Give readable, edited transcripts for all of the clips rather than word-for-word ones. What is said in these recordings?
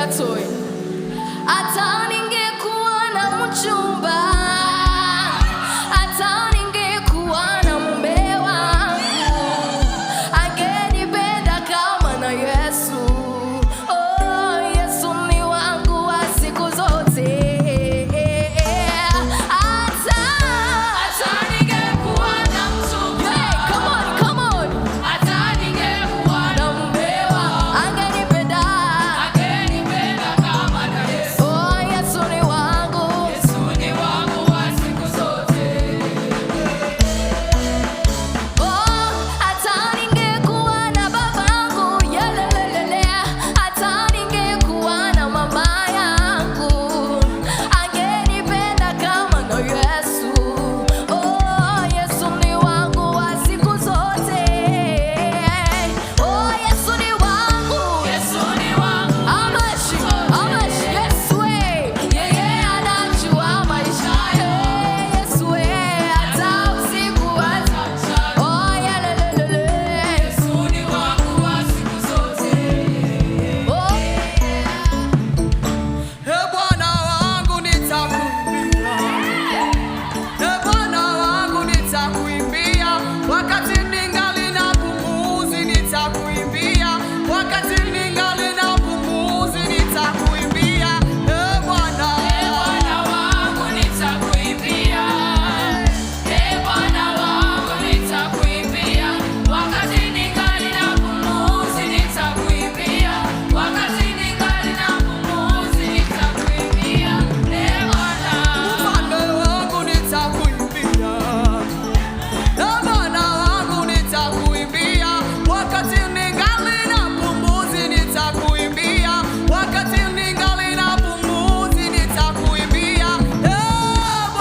Gatoya. Hata ningekuwa na mchumba, hata ningekuwa na mume wangu, angenipenda kama na Yesu. Oh, Yesu ni wangu wa siku zote. Hata ningekuwa na mchumba. Hey, come on, come on. Hata ningekuwa na mume wangu, angenipenda, angenipenda kama na Yesu. Oh, Yesu ni wangu. Yesu ni wangu wa siku zote. Oh, hata ningekuwa na babangu, yelelelele, hata ningekuwa na mama yangu, angenipenda kama na Yesu. Oh, Yesu ni wangu wa siku zote. Oh, Yesu ni wangu. Yesu ni wangu. Amashi, amashi, Yesu we. Yeye anajua maisha. Yesu we, hata usiku hata mchana. Oh, yelelelele. Yesu ni wangu wa siku zote. Oh, E Bwana wangu, nitakuimbia. E Bwana wangu, nitakuimbia. Wakati ningali na pumzi, nitakuimbia. Wakati ningali na pumzi, nitakuimbia. E Bwana. E Bwana wangu, nitakuimbia. E Bwana wangu, nitakuimbia. Wakati ningali na pumzi, nitakuimbia. Wakati ningali na pumzi, nitakuimbia. E Bwana. Mfalme wangu, nitakuimbia. E Bwana wangu, nitakuimbia. Wakati ningali na pumzi, nitakuimbia. Wakati ningali na pumzi, nitakuimbia. E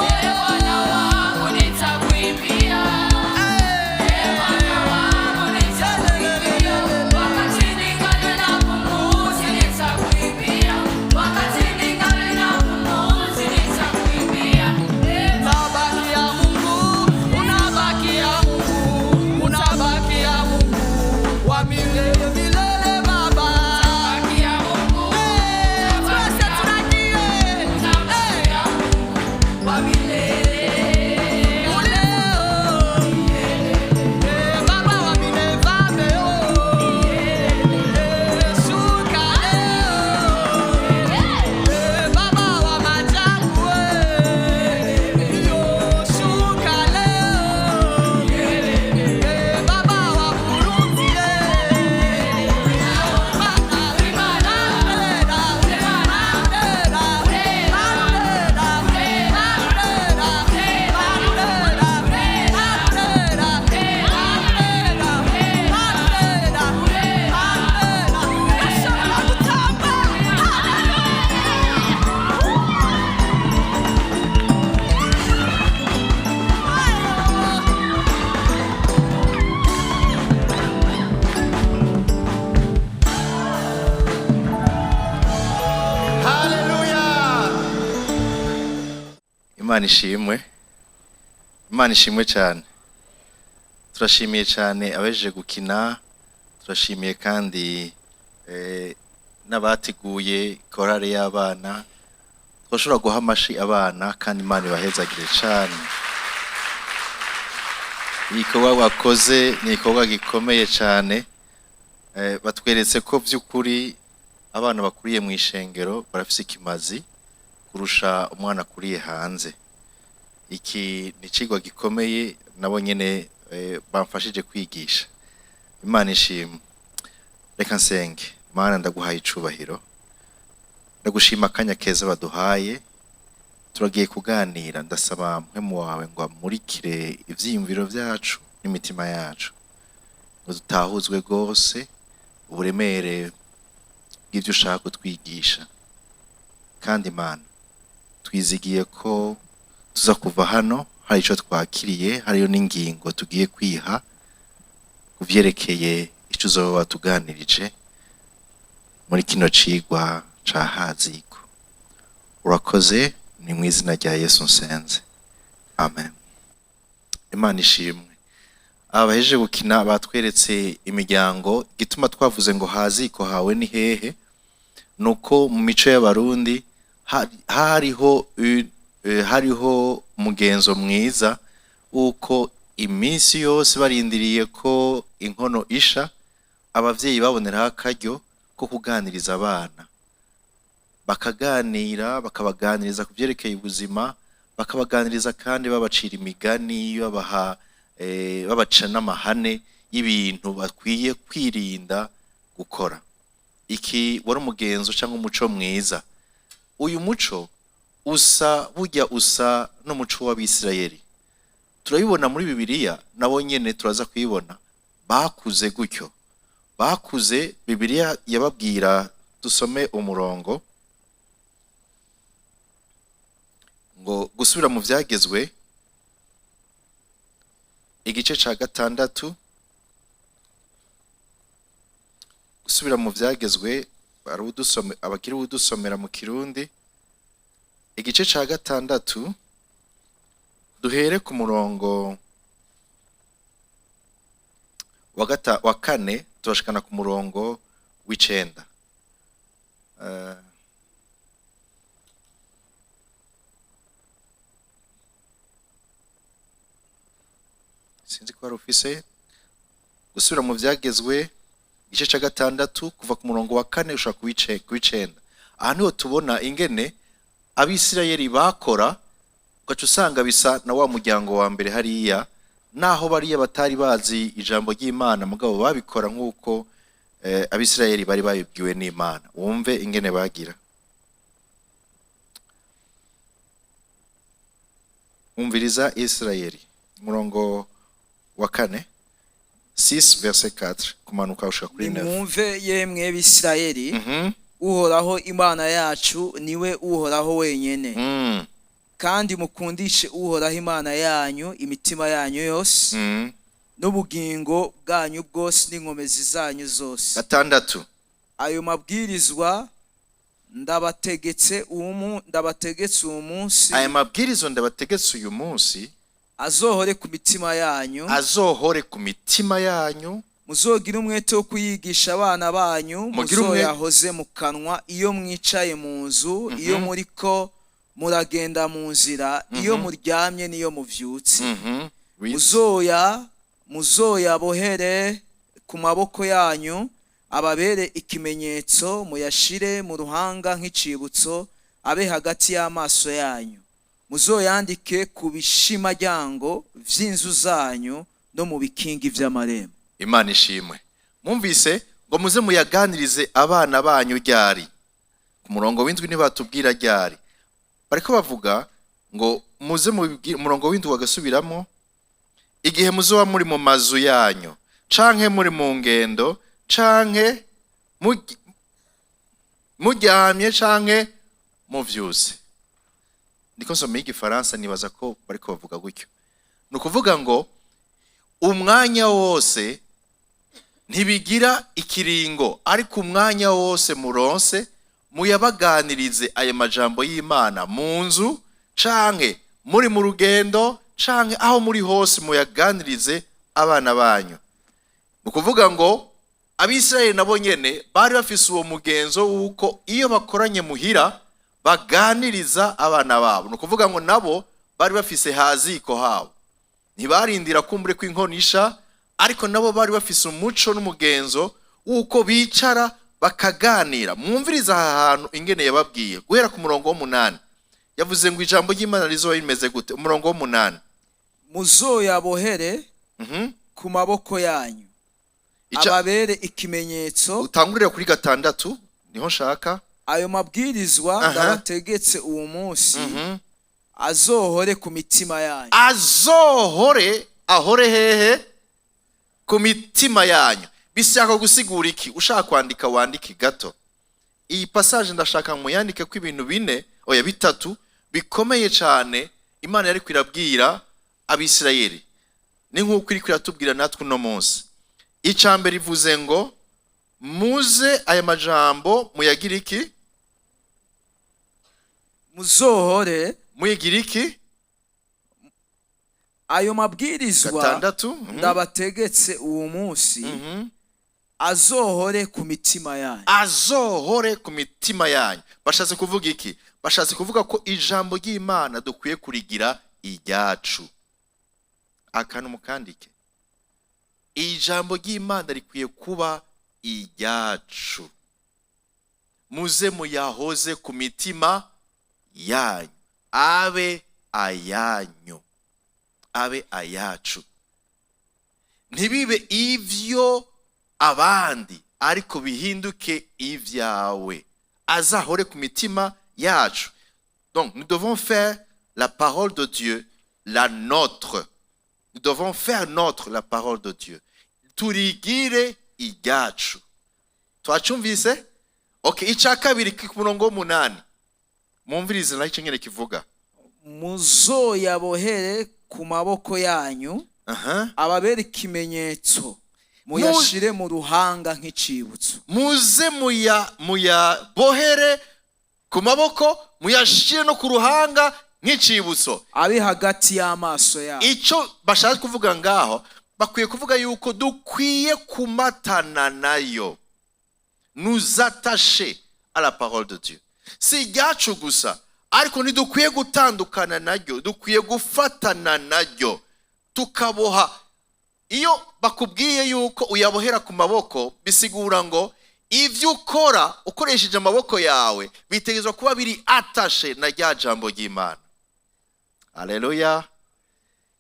E Bwana wangu, nitakuimbia. E Bwana wangu, nitakuimbia. Wakati ningali na pumzi, nitakuimbia. Wakati ningali na pumzi, nitakuimbia. E Unabakia Mungu, unabakia Mungu, unabakia Mungu wa milele milele Baba. Utabakia Mungu, Eh, twese tunakie. utabakia Mungu wa milele. Uleo. Eh, Baba wa milele, oh. Eh, shuka leo. Eh, Baba wa maajabu, eh. Yo, shuka leo. Eh, Baba wa Burundi, eh. Bana, era, era, era, era, era, era. Gutamba. Haleluya! Imana ishimwe, Imana ishimwe cyane. Turashimiye cyane abejeje gukina, turashimiye kandi n'abateguye korale y'abana. Twashobora guha amashi abana kandi Imana ibahezagire cyane. Igikorwa bakoze ni igikorwa gikomeye cyane. Batweretse ko by'ukuri abana bakuriye mu ishengero barafise ikimazi kurusha umwana akuriye hanze. Iki ni icigwa gikomeye nabo nyene bamfashije kwigisha. Imana ishimwe. Reka nsenge. Mana, ndaguhaye icubahiro, ndagushima akanya keza baduhaye. Turagiye kuganira. Ndasaba Mpwemu wawe ngo amurikire ivyiyumviro vyacu n'imitima yacu, ngo dutahuzwe rwose uburemere bw'ivyo ushaka kutwigisha. Kandi Imana, twizigiye ko tuza kuva hano hari ico twakiriye, hariyo n'ingingo tugiye kwiha ku vyerekeye ico uzoba watuganirije muri kino cigwa ca haziko. Urakoze, ni mu izina rya Yesu nsenze, amen. Imana ishimwe. Abahejeje gukina batweretse imiryango. Igituma twavuze ngo haziko hawe ni hehe? Nuko mu mico y'Abarundi hariho hariho umugenzo mwiza w'uko iminsi yose barindiriye ko inkono isha, abavyeyi baboneraho akaryo ko kuganiriza abana, bakaganira, bakabaganiriza ku byerekeye ubuzima, bakabaganiriza kandi babacira imigani, babaha babaca n'amahane y'ibintu bakwiye kwirinda gukora. Iki wari umugenzo cyangwa umuco mwiza. Uyu muco usa, burya usa n'umuco w'Abisirayeli. Turabibona muri Bibiliya, nabo nyene turaza kuyibona, bakuze gutyo. Bakuze, Bibiliya yababwira, dusome umurongo ngo gusubira mu Vyagezwe igice ca 6, gusubira mu Vyagezwe, arudusome abakiri udusomera mu Kirundi, igice ca 6, duhere ku murongo wa 4, turashikana ku murongo w'9. Sinzi ko wari ufise gusubira mu Vyagezwe igice ca 6 kuva ku murongo wa 4 ushaka ku w'9. Aha niho tubona ingene Abisirayeli bakora, ugaca usanga bisa na wa muryango wa mbere hariya, naho bariya batari bazi ijambo ry'Imana, mugabo babikora nk'uko Abisirayeli bari babibwiwe n'Imana. Wumve ingene bagira. Umviriza Isirayeli, umurongo wa 4, 6 verset 4 kumanuka ushika kuri 9. Nimwumve yemwe Bisirayeli, Uhoraho Imana yacu niwe Uhoraho wenyene. Kandi mukundishe Uhoraho Imana yanyu imitima yanyu yose, n'ubugingo bwanyu bwose, n'inkomezi zanyu zose. 6. Ayo mabwirizwa ndabategetse uwu munsi, Aya mabwirizo ndabategetse uyu munsi, azohore ku mitima yanyu. Azohore ku mitima yanyu. Muzogire umwete wo kuyigisha abana banyu, Mugire muzoyahoze mu kanwa iyo mwicaye mu nzu, iyo muriko muragenda mu nzira, iyo muryamye n'iyo muvyutse. Muzoyabohere ku maboko yanyu, ababere ikimenyetso, muyashire mu ruhanga nk'icibutso, abe hagati y'amaso yanyu. Muzoyandike ku bishimajyango vy'inzu zanyu no mu bikingi vy'amarembo. Imana ishimwe. Mwumvise ngo muze muyaganirize abana banyu ryari? Ku murongo w'7 ntibatubwira ryari. Bariko bavuga ngo muze mubibwire, umurongo w'7 bagasubiramo, igihe muzoba muri mu mazu yanyu, canke muri mu ngendo, canke muryamye, canke muvyuse. Ndiko nsoma igifaransa, nibaza ko bariko bavuga gutyo. Ni ukuvuga ngo umwanya wose, ntibigira ikiringo, ariko umwanya wose muronse muyabaganirize ayo majambo y'Imana, mu nzu canke muri mu rugendo canke aho muri hose, muyaganirize abana banyu. Ni ukuvuga ngo Abisirayeli nabo nyene bari bafise uwo mugenzo w'uko iyo bakoranye muhira baganiriza abana babo. Ni ukuvuga ngo nabo bari bafise haziko habo, ntibarindira kumbure kw'inkono isha, ariko nabo bari bafise umuco n'umugenzo w'uko bicara bakaganira. Mwumviriza aha hantu ingene yababwiye guhera ku murongo w'8. Yavuze ngo ijambo ry'Imana rizoba rimeze gute? Umurongo w'8. Muzoyabohere ku maboko yanyu, ababere ikimenyetso. Utangurire kuri 6, niho nshaka. Ayo mabwirizwa ndabategetse uwo munsi azohore ku mitima yanyu. Azohore, ahore hehe? Ku mitima yanyu. Bishaka gusigura iki? Ushaka kwandika wandike gato iyi passage, ndashaka muyandike ko ibintu bine, oya, bitatu bikomeye cyane Imana yari kwirabwira Abisirayeli, ni nk'uko iri kwiratubwira natwe uno munsi. Icya mbere ivuze ngo muze aya majambo muyagire iki? Muzohore Muyigira iki? Ayo mabwirizwa 6. ndabategetse uwo munsi, Azohore ku mitima yanyu. Azohore ku mitima yanyu. Bashatse kuvuga iki? Bashatse kuvuga ko ijambo ry'Imana dukwiye kurigira iryacu. Akantu mukandike: ijambo ry'Imana rikwiye kuba iryacu. Muze muyahoze ku mitima yanyu, abe ayanyu, abe ayacu, ntibibe ivyo abandi, ariko bihinduke ivyawe. Azahore ku mitima yacu. Donc nous devons faire la parole de Dieu la nôtre. Nous devons faire nôtre la parole de Dieu. Turigire iryacu. Twacumvise? Okay, icya kabiri ku murongo w'umunani, mumvirize naho icyo nyine kivuga. Muzoyabohere ku maboko yanyu, ababere ikimenyetso, muyashire mu ruhanga nk'icibutso. Muze muyabohere ku maboko, muyashire no ku ruhanga nk'icibutso. Abe hagati y'amaso yanyu. Icyo bashaka kuvuga ngaho, bakwiye kuvuga yuko dukwiye kumatana nayo, nous attacher à la parole de Dieu. Si iryacu gusa, ariko ntidukwiye gutandukana naryo, dukwiye gufatana naryo, tukaboha. Iyo bakubwiye yuko uyabohera ku maboko, bisigura ngo ibyo ukora ukoresheje amaboko yawe bitegerezwa kuba biri attaché na rya jambo ry'Imana. Aleluya!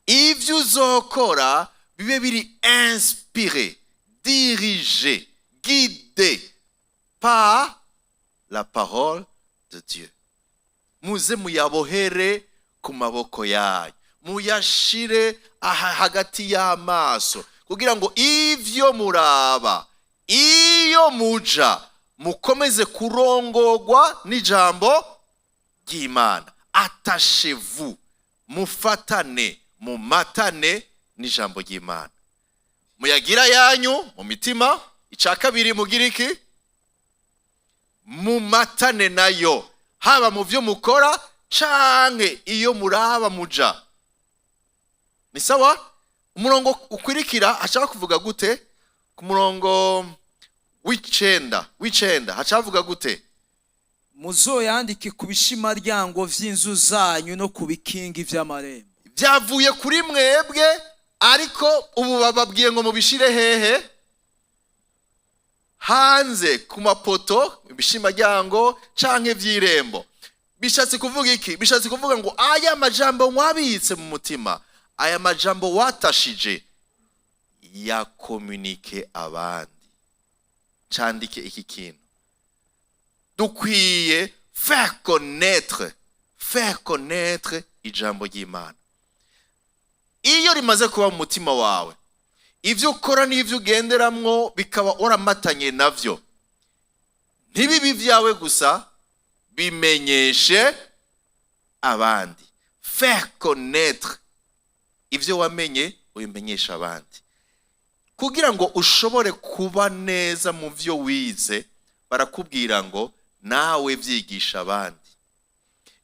Ibyo uzokora bibe biri inspiré, dirigé, guidé par la parole de Dieu. Muze muyabohere ku maboko yanyu, muyashire aha hagati y'amaso, kugira ngo ivyo muraba, iyo muja, mukomeze kurongorwa n'ijambo ry'Imana. Attachez-vous, mufatane, mumatane n'ijambo ry'Imana, muyagira yanyu mu mitima. Icya kabiri, mugira iki? Mumatane nayo, haba mu byo mukora canke iyo muraba muja. Ni sawa. Umurongo ukurikira hashaka kuvuga gute? Ku murongo w'icenda hacavuga gute? Muzoyandike ku bishimaryango vy'inzu zanyu no ku bikingi vy'amarembo. Byavuye kuri mwebwe, ariko ubu bababwiye ngo mubishire hehe? Hanze ku mapoto, ibishimaryango canke vy'irembo. Bishatse kuvuga iki? Bishatse kuvuga ngo aya majambo mwabitse mu mutima, aya majambo watashije, yakomunike abandi. Candike iki kintu: dukwiye faire connaître ijambo ry'Imana. Iyo rimaze kuba mu mutima wawe, ibyo ukora n'ibyo ugenderamwo bikaba waramatanye navyo, ntibibe ibyawe gusa, bimenyeshe abandi. Faire connaître ibyo wamenye, ubimenyeshe abandi. Kugira ngo ushobore kuba neza mu byo wize, barakubwira ngo nawe byigisha abandi.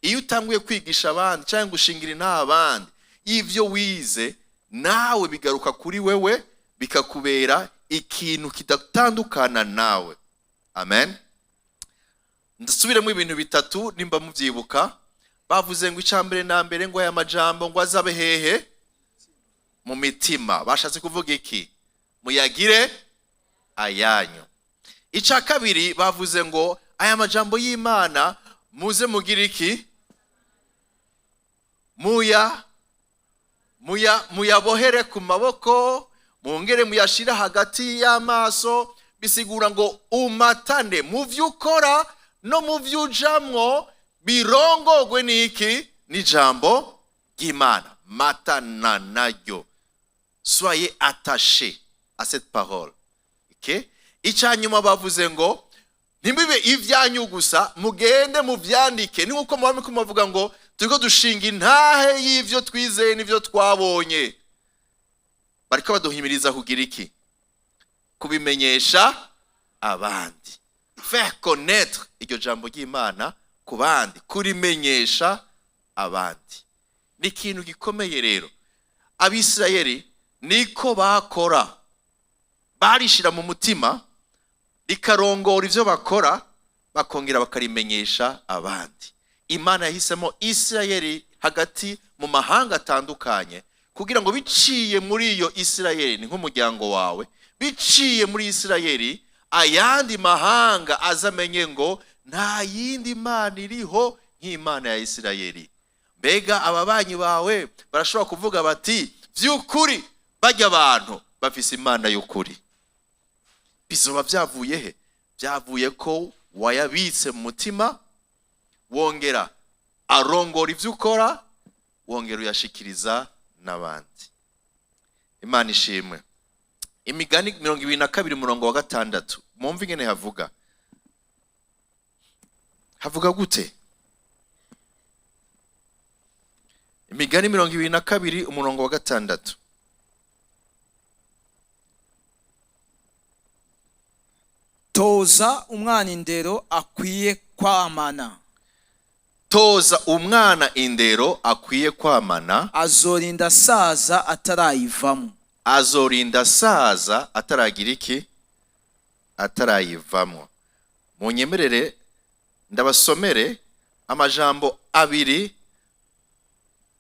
Iyo utanguye kwigisha abandi cyangwa gushingira intahe abandi y'ibyo wize, nawe bigaruka kuri wewe, bikakubera ikintu kidatandukana nawe. Amen. Ndasubiremo ibintu bitatu nimba mubyibuka. Bavuze ngo icya mbere na mbere, ngo aya majambo ngo azabe hehe? Mu mitima. Bashatse kuvuga iki? Muyagire ayanyu. Icya kabiri, bavuze ngo aya majambo y'Imana muze mugire iki? Muyabohere ku maboko, mwongere muyashire hagati y'amaso. Bisigura ngo umatane mu byo ukora no mu byo ujamwo, birongogwe n'iki? N'ijambo ry'Imana. Matana naryo, soyez attaché à cette parole, okay? Icya nyuma, bavuze ngo ntibibe ibyanyu gusa, mugende muvyandike. Ni nkuko muba muriko mubavuga ngo turiko dushinga intahe y'ivyo twizeye n'ivyo twabonye. Bariko baduhimiriza kugira iki? Kubimenyesha abandi, faire connaître iryo jambo ry'Imana ku bandi, kurimenyesha abandi ni ikintu gikomeye. Rero Abisirayeli niko bakora, barishira mu mutima. Rikarongora ivyo bakora, bakongera bakarimenyesha abandi. Imana yahisemo Isirayeli hagati mu mahanga atandukanye kugira ngo biciye muri iyo Isirayeli, ni nk'umuryango wawe, biciye muri Isirayeli ayandi mahanga azamenye ngo nta yindi mana iriho nk'Imana ya Isirayeli. Mbega ababanyi bawe barashobora kuvuga bati: "Vy'ukuri bajya abantu bafise Imana y'ukuri"? Bizoba byavuye he? Byavuye ko wayabitse mu mutima, wongera arongora ibyo ukora, wongera uyashikiriza n'abandi. Imana ishimwe. Imigani 22, umurongo wa 6, mwumve ingene havuga. Havuga gute? Imigani 22, umurongo wa 6. Toza umwana indero akwiye kwamana. Toza umwana indero akwiye kwamana. Azorinda asaza atarayivamo. Azorinda asaza ataragira iki? Atarayivamo. Munyemerere ndabasomere amajambo abiri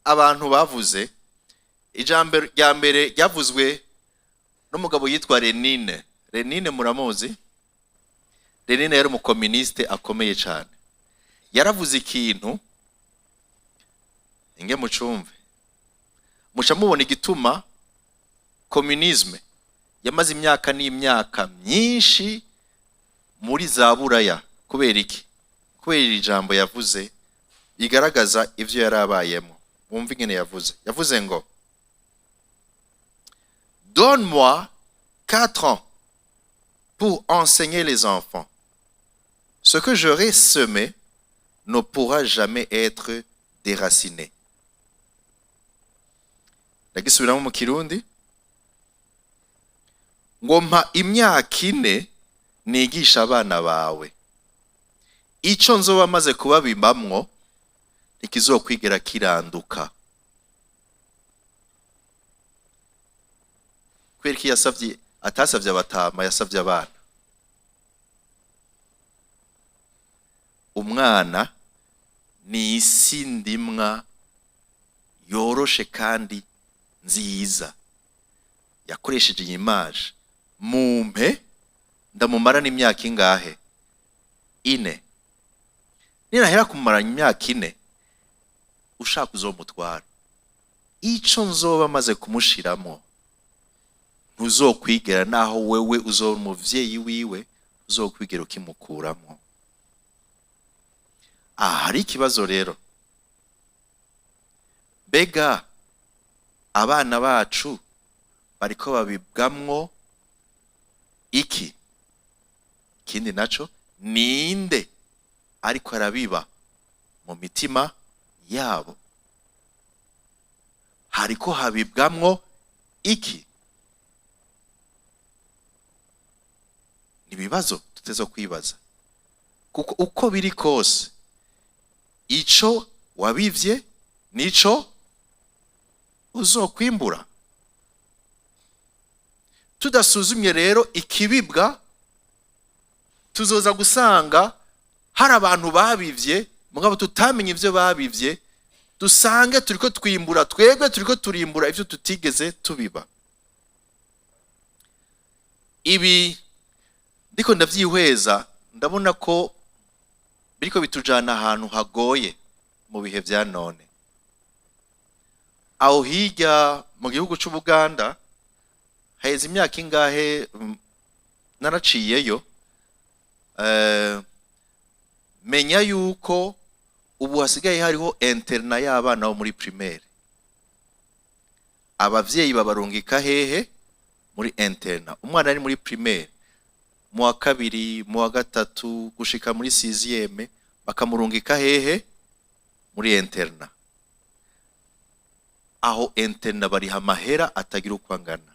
abantu bavuze. Ijambo rya mbere ryavuzwe n'umugabo yitwa Lenine. Lenine muramuzi? Lenine yari umukoministe akomeye cyane. Yaravuze ikintu, inge mucumve, muca mubona igituma communisme yamaze imyaka n'imyaka myinshi muri za Buraya. Kubera iki? Kubera iri jambo yavuze rigaragaza ivyo yarabayemo. Wumva ingene yavuze. Yavuze ngo: "Donne-moi 4 ans pour enseigner les enfants. Ce que j'aurai semé ne pourra jamais être déraciné." Ndagisubiramo mu Kirundi ngo: "Mpa imyaka 4 nigisha abana bawe. Ico nzoba maze kubabimbamwo ntikizokwigera kiranduka." Kubera ko yasavye, atasavye abatama, yasavye abana. Umwana ni isi ndimwa yoroshe kandi nziza. Yakoresheje iyi image: "Mumpe ndamumara n'imyaka ingahe? 4. Ninahera kumumarana imyaka 4, ushaka uzomutwara. Ico nzoba maze kumushiramo ntuzokwigera, naho wewe uzoba umuvyeyi wiwe, uzokwigera ukimukuramo." Aha hari ikibazo rero. Mbega abana bacu bariko babibwamwo iki? Ikindi naco, ninde ariko arabiba mu mitima yabo? Hariko habibwamwo iki? Ni ibibazo tuteze kwibaza, kuko uko biri kose ico wabivye nico uzokwimbura. Tudasuzumye rero ikibibwa, tuzoza gusanga hari abantu babivye mugabo tutamenye ivyo babivye, dusange turiko twimbura, twebwe turiko turimbura ivyo tutigeze tubiba. Ibi ndiko ndavyihweza, ndabona ko biriko bitujana ahantu hagoye mu bihe vya none. Aho hirya mu gihugu c'Ubuganda, haheze imyaka ingahe naraciyeyo, menya yuko ubu hasigaye hariho internat y'abana bo muri primaire. Abavyeyi babarungika hehe? Muri internat. Umwana ari muri primaire, mu wa kabiri, mu wa gatatu, gushika muri sixième, bakamurungika hehe? Muri internat. Aho internat bariha amahera atagira uko angana.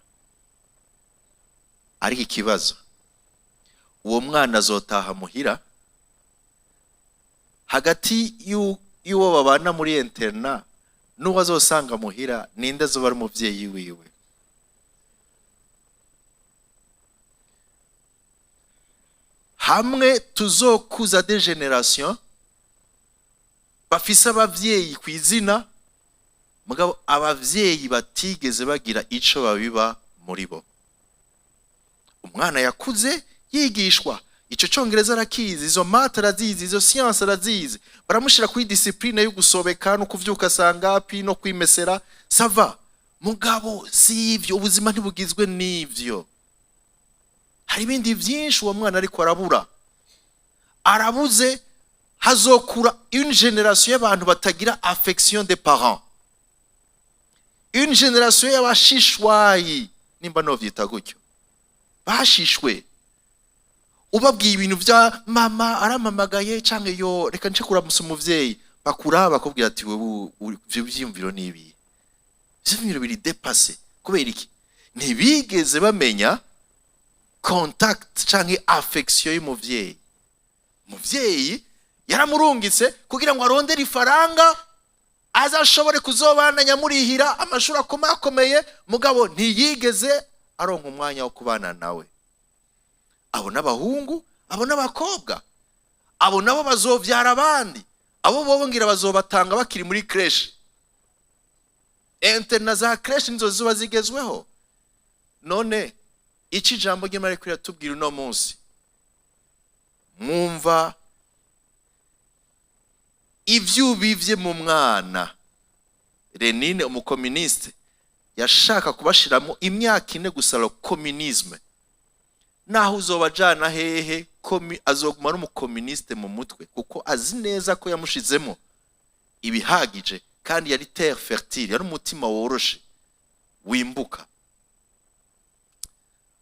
Ariko ikibazo, uwo mwana azotaha muhira, hagati y'uwo babana muri internat n'uwo azosanga muhira, ninde azoba ari umuvyeyi wiwe? Hamwe tuzokuza des générations bafise abavyeyi ku izina, mugabo abavyeyi batigeze bagira ico babiba muri bo. Umwana yakuze yigishwa ico Congereza, arakizi, izo maths arazizi, izo science arazizi, baramushira kuri discipline yo gusobeka no kuvyuka sangapi no kwimesera, ça va. Mugabo si ivyo, ubuzima ntibugizwe n'ivyo. Hari ibindi vyinshi uwo mwana ariko arabura, arabuze. Hazokura une génération y'abantu batagira affection des parents, une génération y'abashishwayi, nimba novyita gutyo, bashishwe. Ubabwiye ibintu vya mama arampamagaye canke yo reka nce kuramusa umuvyeyi, bakura bakubwira ati: "Wewe ivyo vyiyumviro nibi, vyiyumviro biri dépassé." Kubera iki? Ntibigeze bamenya contact canke affection y'umuvyeyi. Umuvyeyi yaramurungitse kugira ngo arondere ifaranga, azashobore kuzobana nyamurihira amashuri akomakomeye, mugabo ntiyigeze aronka umwanya wo kubana nawe. Abo n'abahungu, abo n'abakobwa, abo nabo bazovyara abandi, abo bobongira bazobatanga bakiri muri crèche. Internat za crèche nizo ziba zigezweho. None iki ijambo ry'Imana riko riratubwira uno munsi, mwumva ivyo ubivye mu mwana. Lénine, umukomuniste, yashaka kubashiramo imyaka 4 gusa le communisme. Naho uzobajana hehe, azoguma ari umukomuniste mu mutwe, kuko azi neza ko yamushizemo ibihagije, kandi yari terre fertile, yari umutima woroshe wimbuka.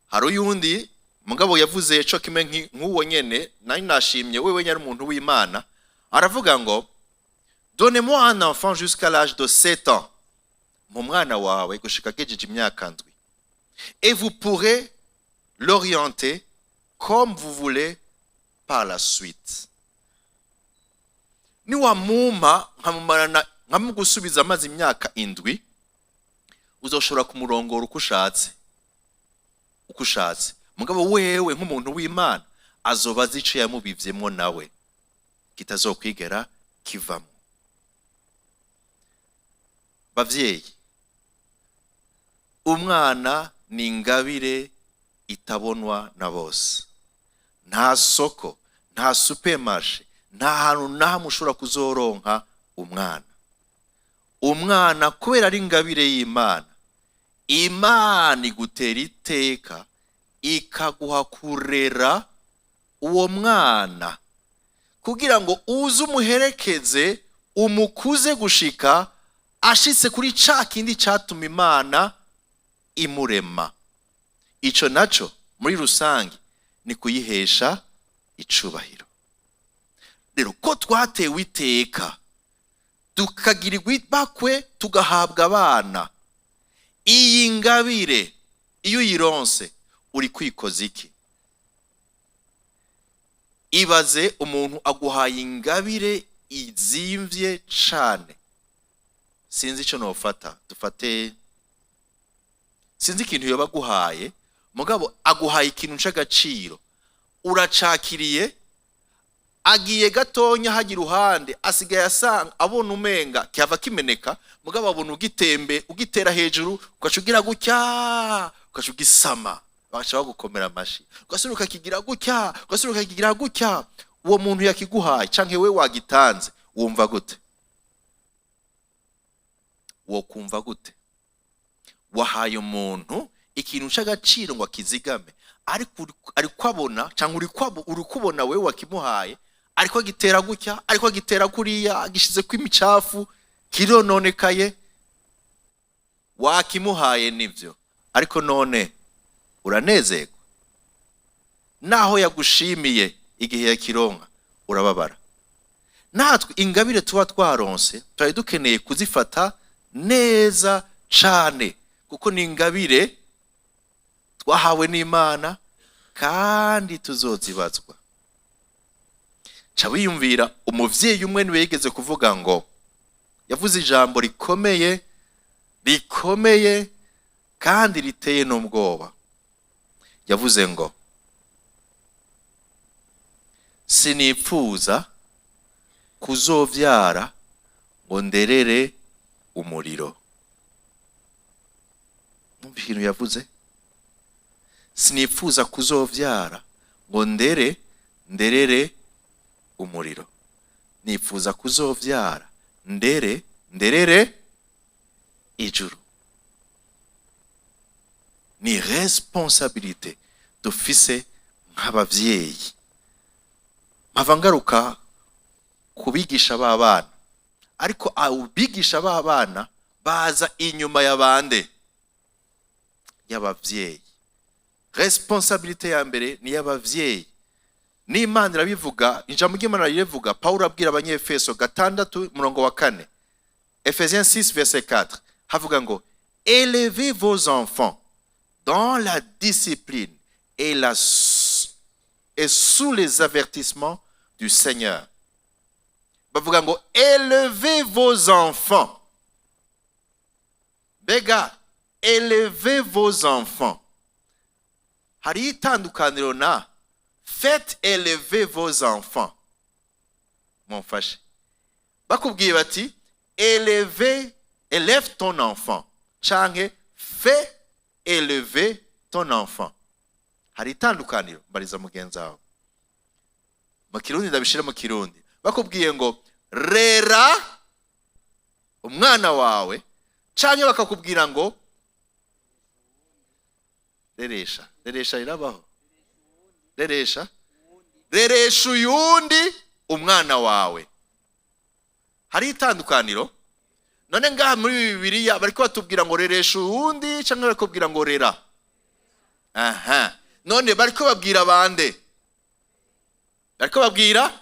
Hari uyundi mugabo yavuze co kimwe nk'uwo nyene nari nashimye, wewe nyari umuntu w'Imana, aravuga ngo: "Donnez-moi un enfant jusqu'à l'âge de 7 ans", mu mwana wawe gushika agejeje imyaka 7, "et vous pourrez l'orienter comme vous voulez par la suite." Niwamumpa nkamumarana, nkamugusubiza amaze imyaka 7, uzoshobora kumurongora uko ushatse, uko ushatse. Mugabo wewe nk'umuntu w'Imana azoba azi ico yamubivyemwo nawe kitazokwigera kivamo. Bavyeyi, umwana ni ingabire itabonwa na bose. Nta soko, nta supermarché, nta hantu na hamwe ushobora kuzoronka umwana. Umwana kubera ari ingabire y'Imana, Imana igutera iteka ikaguha kurera uwo mwana kugira ngo uze umuherekeze, umukuze gushika ashitse kuri ca kindi catuma Imana imurema. Ico naco muri rusange ni kuyihesha icubahiro. Rero ko twatewe iteka, tukagirirwa ibakwe, tugahabwa abana, iyi ngabire iyo uyironse uri kwikoza iki? Ibaze umuntu aguhaye ingabire izimvye cane. Sinzi ico nofata, dufate, sinzi ikintu yoba aguhaye, mugabo aguhaye ikintu c'agaciro, uracakiriye. Agiye gatonya hajya iruhande, asigaye asanga abona umenga cyava kimeneka, mugabo abona ugitembe, ugitera hejuru, ugaca ugira gutya, ugaca ugisama, bagaca bagukomera amashi, ugasubira ukakigira gutya, ugasubira ukakigira gutya. Uwo muntu yakiguhaye canke we wagitanze, wumva gute? Wokumva gute wahaye umuntu ikintu c'agaciro ngo akizigame, ariko ariko abona cyangwa uri kubona wewe wakimuhaye ariko agitera gutya, ariko agitera kuriya, agishize ko imicafu, kirononekaye? Wakimuhaye nivyo, ariko none uranezerwa? Naho yagushimiye igihe yakironka, urababara. Natwe ingabire tuba twaronse twari dukeneye kuzifata neza cane, kuko ni ingabire twahawe n'Imana kandi tuzozibazwa. Ca wiyumvira umuvyeyi umwe niwe yigeze kuvuga ngo, yavuze ijambo rikomeye, rikomeye kandi riteye n'ubwoba. Yavuze ngo: Sinipfuza kuzovyara ngo nderere umuriro. Mwumva ikintu yavuze? Sinipfuza kuzovyara ngo nderere umuriro, nifuza kuzovyara nderere ijuru. Ni responsabilité dufise nk'abavyeyi. Mpava ngaruka kubigisha b'abana, ariko abigisha b'abana baza inyuma ya bande? Y'abavyeyi. Responsabilité ya mbere ni y'abavyeyi. N'Imana irabivuga, ijambo ry'Imana ririvuga. Pawulo abwira Abanyefeso 6 umurongo wa 4, Ephésiens 6 verset 4, havuga ngo: "Élevez vos enfants dans la discipline et sous les avertissements du Seigneur." Bavuga ngo: "Élevez vos enfants." Mbega "élevez vos enfants" hariho itandukaniro na "faites élever vos enfants"? Mumfashe. Bakubwiye bati "élevez, élève ton enfant" canke "fais élever ton enfant", hari itandukaniro? Mbariza mugenzi wawe. Mu Kirundi, ndabishire mu Kirundi, bakubwiye ngo "rera umwana wawe" canke bakakubwira ngo "reresha", reresha irabaho, reresha, "reresha uyundi umwana wawe", hari itandukaniro? None ngaha muri Bibiliya bariko batubwira ngo "reresha uwundi" canke bariko ngo "rera"? Aha none bariko babwira bande? Bariko babwira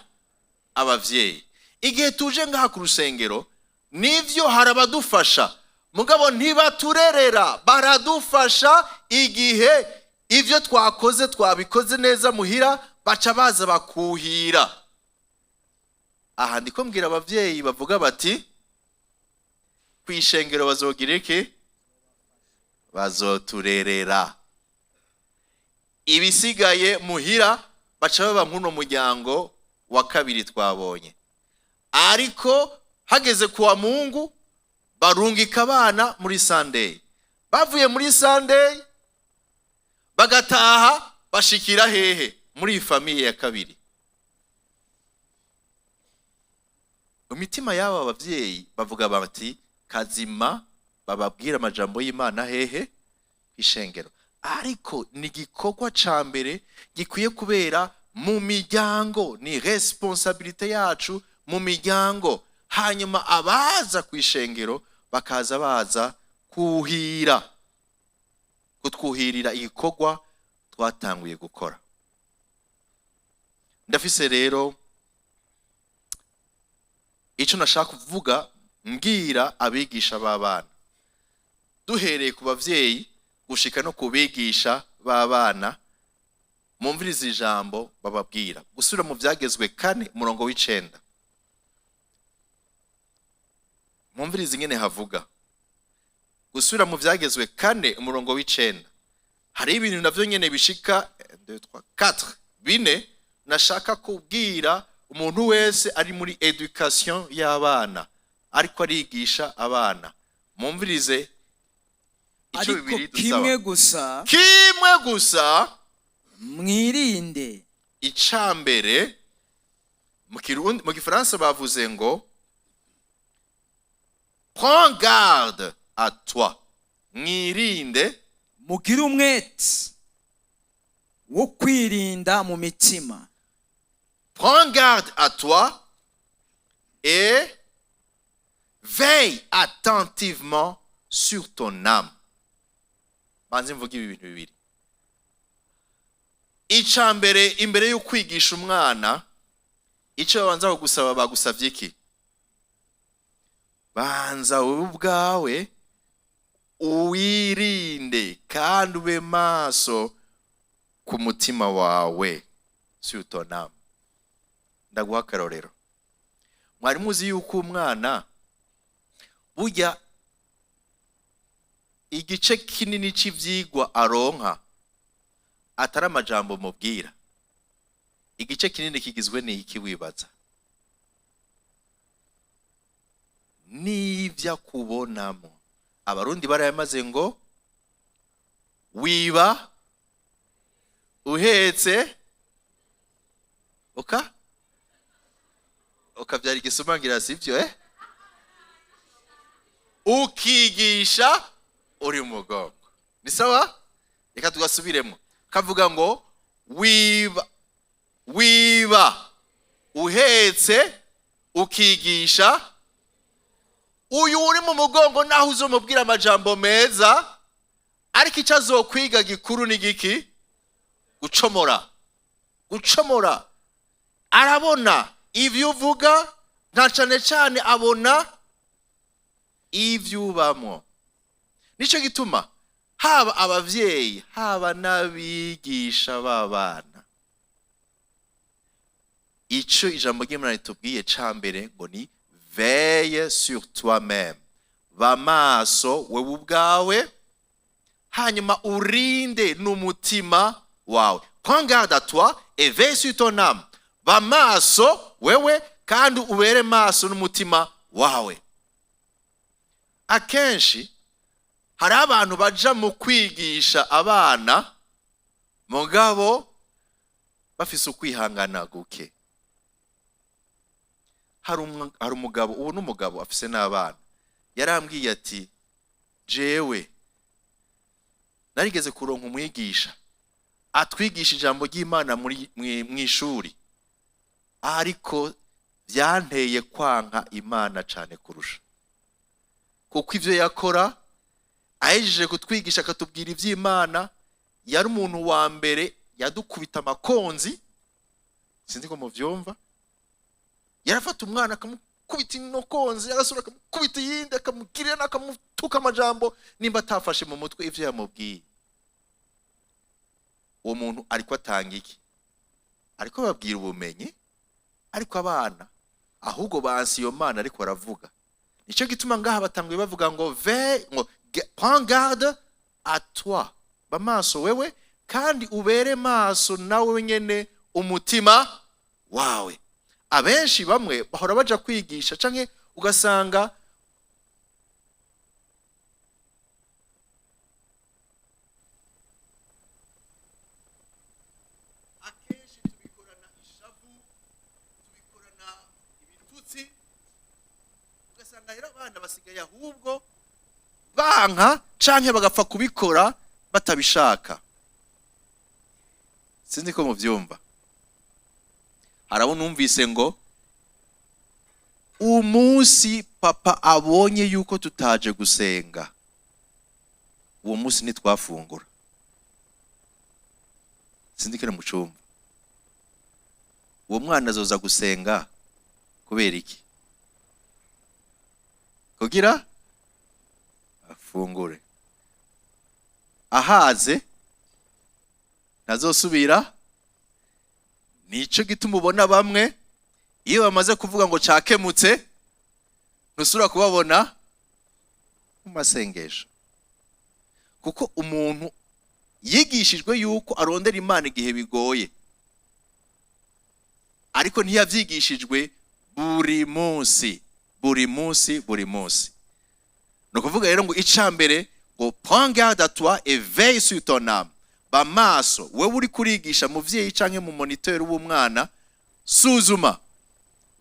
abavyeyi. Igihe tuje ngaha ku rusengero, nivyo, hari abadufasha, mugabo ntibaturerera, baradufasha. Igihe ibyo twakoze twabikoze neza muhira, baca baza bakuhira. Aha ndiko mbwira abavyeyi bavuga bati ku ishengero bazogira iki? Bazoturerera. Ibisigaye muhira baca baba nk'uno muryango wa kabiri twabonye. Ariko hageze kuwa Mungu, barungika abana muri Sunday. Bavuye muri Sunday bagataha, bashikira hehe? Muri iyi famille ya kabiri. Mu mitima y'aba bavyeyi bavuga bati kazima bababwira amajambo y'Imana hehe? Ishengero. Ariko ni igikorwa ca mbere gikwiye kubera mu miryango, ni responsabilité yacu mu miryango. Hanyuma abaza ku ishengero bakaza baza kuhira, kutwuhirira igikorwa twatanguye gukora. Ndafise rero icyo nashaka kuvuga mbwira abigisha b'abana, duhereye ku bavyeyi gushika no ku bigisha b'abana. Mumvirize ijambo bababwira. Gusubira mu Byagezwe 4 umurongo w'9, mumvirize ingene havuga. Gusubira mu Byagezwe 4 umurongo w'9, hari ibintu navyo nyene bishika 2, 3, 4, 4 nashaka kubwira umuntu wese ari muri éducation y'abana, ariko arigisha abana. Mumvirize ico Ariko Bibiri kimwe dusaba. gusa Kimwe gusa mwirinde. Icambere, mu Kirundi, mu Gifaransa bavuze ngo "prends garde à toi", mwirinde. Mugire umwete wo kwirinda mu mitima. Prends garde à toi et veille attentivement sur ton âme. Banze mvuge ibi bintu bibiri. Ica mbere, imbere yo kwigisha umwana, icyo babanza kugusaba, bagusabye iki? Banza wowe ubwawe uwirinde kandi ube maso ku mutima wawe, sur ton âme. Ndaguha akarorero. Mwari muzi yuko umwana burya igice kinini cy'ivyigwa aronka atari amajambo mubwira? Igice kinini kigizwe n'iki wibaza? N'ibyo akubonamo. Abarundi barayamaze ngo wiba uhetse uka ukabyara igisumangira, sibyo? Ukigisha uri mu mugongo. Ni sawa, reka tugasubiremo. Kavuga ngo wiba uhetse ukigisha. Uyu uri mu mugongo, naho uzomubwira amajambo meza, ariko icyo azokwiga gikuru ni giki? Gucomora, gucomora. Arabona ibyo uvuga, nta cane cane abona ibyo ubamwo. Nicyo gituma haba abavyeyi, haba n'abigisha b'abana, ico ijambo ry'Imana ritubwiye ca mbere ngo ni veille sur toi-même, ba maso wewe ubwawe, hanyuma urinde n'umutima wawe. Prends garde à toi et veille sur ton âme. Ba maso wewe kandi ubere maso n'umutima wawe. Akenshi hari abantu baja mu kwigisha abana, mugabo bafise ukwihangana guke. Hari umugabo, ubu n'umugabo afise n'abana, yarambwiye ati: "Jewe narigeze kuronka umwigisha atwigisha ijambo ry'Imana muri mw'ishuri, ariko byanteye kwanka Imana cyane kurusha, kuko ivyo yakora ahejeje kutwigisha akatubwira iby'Imana, yari umuntu wa mbere yadukubita amakonzi." Sinzi ko muvyumva. Yarafata umwana akamukubita inokonzi, agasubira akamukubita iyindi, akamugirira, akamutuka amajambo nimba atafashe mu mutwe ivyo yamubwiye. Uwo muntu ariko atanga iki? Ariko babwira ubumenyi, ariko abana ahubwo bansi iyo Mana ariko baravuga. Nicyo gituma ngaha batanguye bavuga ngo ve ngo prends garde à toi, ba maso wewe kandi ubere maso nawe nyene umutima wawe. Abenshi bamwe bahora baja kwigisha, canke ugasanga akenshi tubikorana ishavu, tubikorana ibitutsi, ugasanga rero abana basigaye ahubwo banka canke bagapfa kubikora batabishaka. Sinzi ko muvyumva. Hari abo numvise ngo umunsi papa abonye yuko tutaje gusenga, uwo munsi ntitwafungura. Sinzi ko mu cumba. Uwo mwana azoza gusenga kubera iki? Kugira afungure. Ahaze ntazosubira. Nico gituma ubona bamwe iyo bamaze kuvuga ngo cakemutse, ntusubira kubabona mu masengesho, kuko umuntu yigishijwe yuko arondera Imana igihe bigoye, ariko ntiyavyigishijwe buri munsi, buri munsi, buri munsi. Ni ukuvuga rero ngo ica mbere ngo prends garde à toi et veille sur ton âme. Ba maso wewe uri kurigisha, muvyeyi canke mu moniteur w'umwana. Suzuma.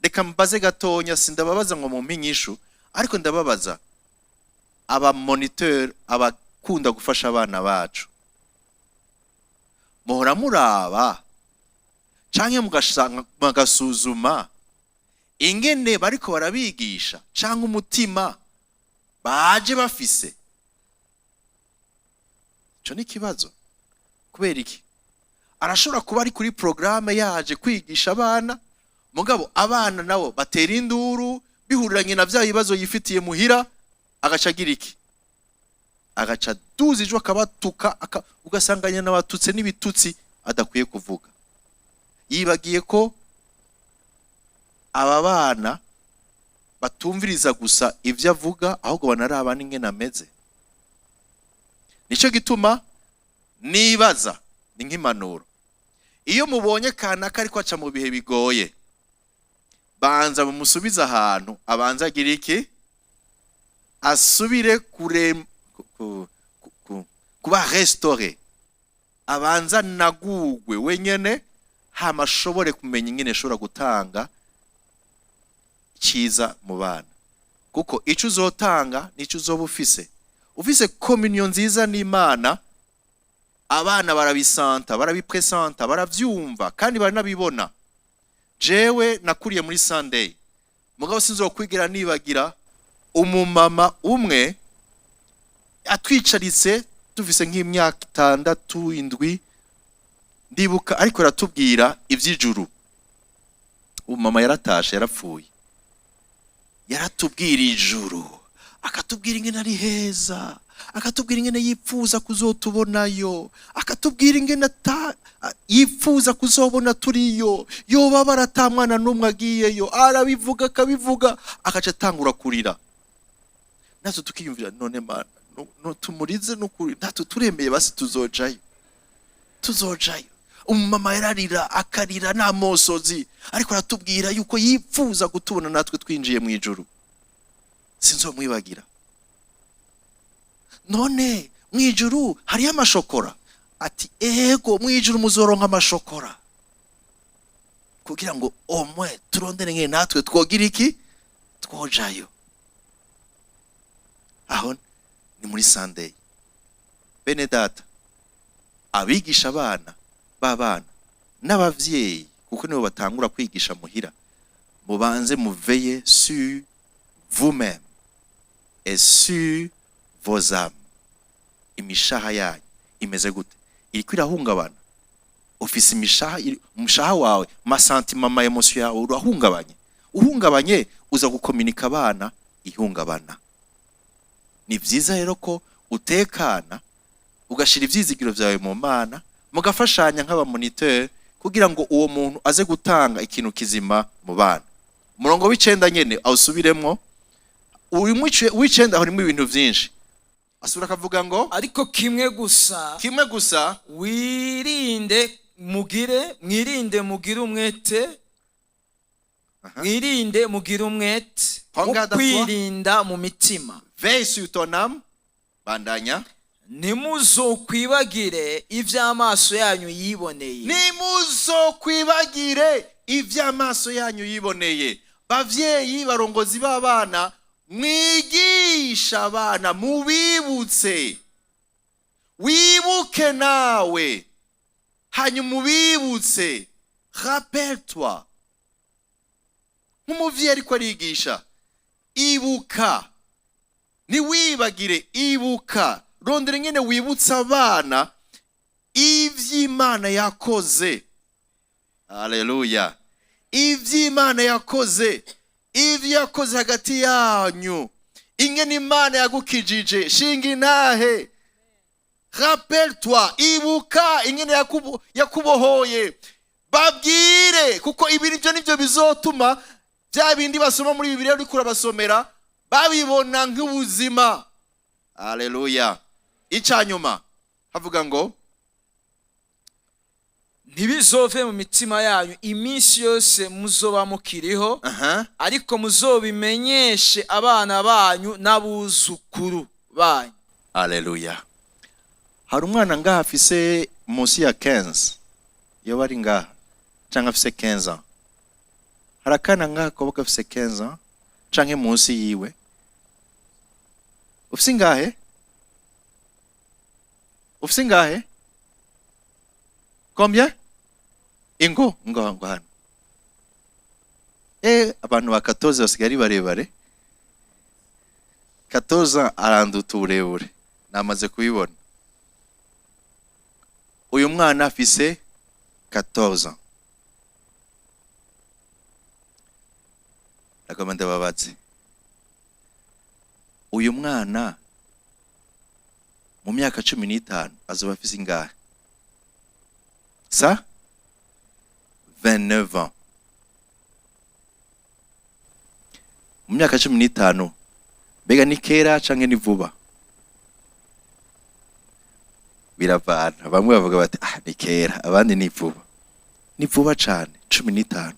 Reka mbaze gatonya, sindababaza ngo mumpe inyishu, ariko ndababaza aba moniteur, abakunda gufasha abana bacu: muhora muraba canke mugasuzuma ingene bariko barabigisha canke umutima baje bafise? Ico ni ikibazo. Kubera iki? Arashobora kuba ari kuri porogaramu, yaje kwigisha abana, mugabo abana nabo batera induru bihuriranye na bya bibazo yifitiye muhira, agaca agira iki? Agaca duza ijwi akabatuka, ugasanga nyina n'abatutse n'ibitutsi adakwiye kuvuga. Yibagiye ko aba bana batumviriza gusa ibyo avuga, ahubwo banaraba n'ingene ameze. Nicyo gituma nibaza ni nk'impanuro. Iyo mubonye kanaka ariko aca mu bihe bigoye, banza mumusubize ahantu, abanza agira iki? Asubire kure kuba restauré, abanza nagugwe wenyene, hama ashobore kumenya ingene ashobora gutanga cyiza mu bana, kuko ico uzotanga nico uzoba ufise. Ufise communion nziza n'Imana, abana barabisanta, barabipresenta, baravyumva kandi baranabibona. Jewe nakuriye muri Sunday, mugabo sinzokwigira nibagira umumama umwe atwicaritse dufise nk'imyaka 6, 7, ndibuka, ariko aratubwira ivy'ijuru. Umumama yaratashe, yarapfuye. Yaratubwira ijuru, akatubwira ingene ari heza, akatubwira ingene yipfuza kuzotubonayo, akatubwira ingene yipfuza kuzobona turiyo, yoba ata mwana n'umwe agiyeyo. Arabivuga, akabivuga, akaca atangura kurira, natwe tukiyumvira: "None Mana, no tumurize n'ukuri, natwe turemeye, basi tuzojayo, tuzojayo." Umumama yararira, akarira n'amosozi, ariko aratubwira yuko yipfuza kutubona natwe twinjiye mu ijuru. Sinzomwibagira. "None mu ijuru hariyo amashokora?" Ati: "Ego, mu ijuru muzoronka amashokora." Kugira ngo omwe turondere ngene natwe twogira iki? Twojayo. Aho ni muri Sunday. Bene data, abigisha abana b'abana n'abavyeyi, kuko nibo batangura kwigisha muhira, mubanze muveye sur vous-même et sur vos âmes. Imishaha yanyu imeze gute? Iriko irahungabana? Ufise imishaha umushaha wawe, ma sentiments, ama émotions yawe urahungabanye? Uhungabanye, uza gukominika abana ihungabana. Ni vyiza rero ko utekana, ugashira ivyizigiro vyawe mu Mana, mugafashanya nk'aba moniteur, kugira ngo uwo muntu aze gutanga ikintu kizima mu bana. Umurongo w'9 nyene awusubiremwo. Uyu w'9 harimo ibintu vyinshi. Asubira akavuga ngo: Ariko kimwe gusa, Kimwe gusa, wirinde mugire mwirinde mugire umwete, mwirinde mugire umwete Prends wo garde à toi. kwirinda mu mitima. Veille sur ton âme. Bandanya. Ntimuzokwibagire iby'amaso yanyu yiboneye. Nimuzokwibagire ivy'amaso yanyu yiboneye. Bavyeyi, barongozi b'abana, mwigisha abana, mubibutse. Wibuke nawe, hanyuma ubibutse. Rappelle-toi, nk'umuvyeyi ariko arigisha, ibuka, ntiwibagire, ibuka, rondera ingene wibutsa abana ivy'Imana yakoze. Haleluya! Ivy'Imana yakoze, ivyo yakoze hagati yanyu, ingene Imana yagukijije, shinga intahe. Rappelle-toi, ibuka ingene yakubohoye. Babwire, kuko ibi nivyo bizotuma bya bindi basoma muri Bibiliya uriko urabasomera babibona nk'ubuzima. Haleluya! Icyanyuma havuga ngo: Ntibizove mu mitima yanyu iminsi yose muzoba mukiriho, ariko muzobimenyeshe abana banyu n'abuzukuru banyu. Haleluya! Hari umwana ngaha afise munsi ya 15, iyo bari ngaha, cyangwa afise 15 ans? Hari akana ngaha koba gafise 15 ans canke munsi yiwe? Ufise ingahe? Ufise ingahe? Combien? Ingo ngo ngo hano. Abantu ba 14 basigaye ari barebare. 14 ans aranduta uburebure, namaze kubibona. Uyu mwana afise 14 ans. Ndagomba ndababaze: uyu mwana mu myaka 15 azoba afise ingahe? Sa 29 ans. Mu myaka 15, mbega ni kera canke ni vuba? Biravana. Bamwe bavuga bati: "Ah, ni kera," abandi ni vuba. Ni vuba cane, 15.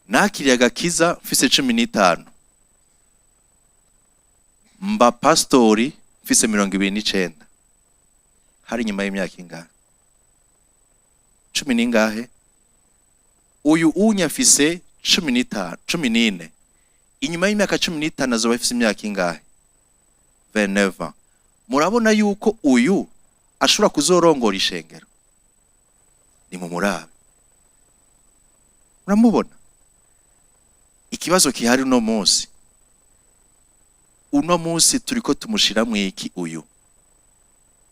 Nakiriye agakiza mfise 15, mba pastori mfise 29. Hari inyuma y'imyaka ingahe? Cumi n'ingahe? Uyu unya afise 15, 14. Inyuma y'imyaka 15 azoba afise imyaka ingahe? 29. Murabona yuko uyu ashobora kuzorongora ishengero. Ni mu murabe, muramubona. Ikibazo kihari uno munsi, uno munsi turiko tumushiramwo iki uyu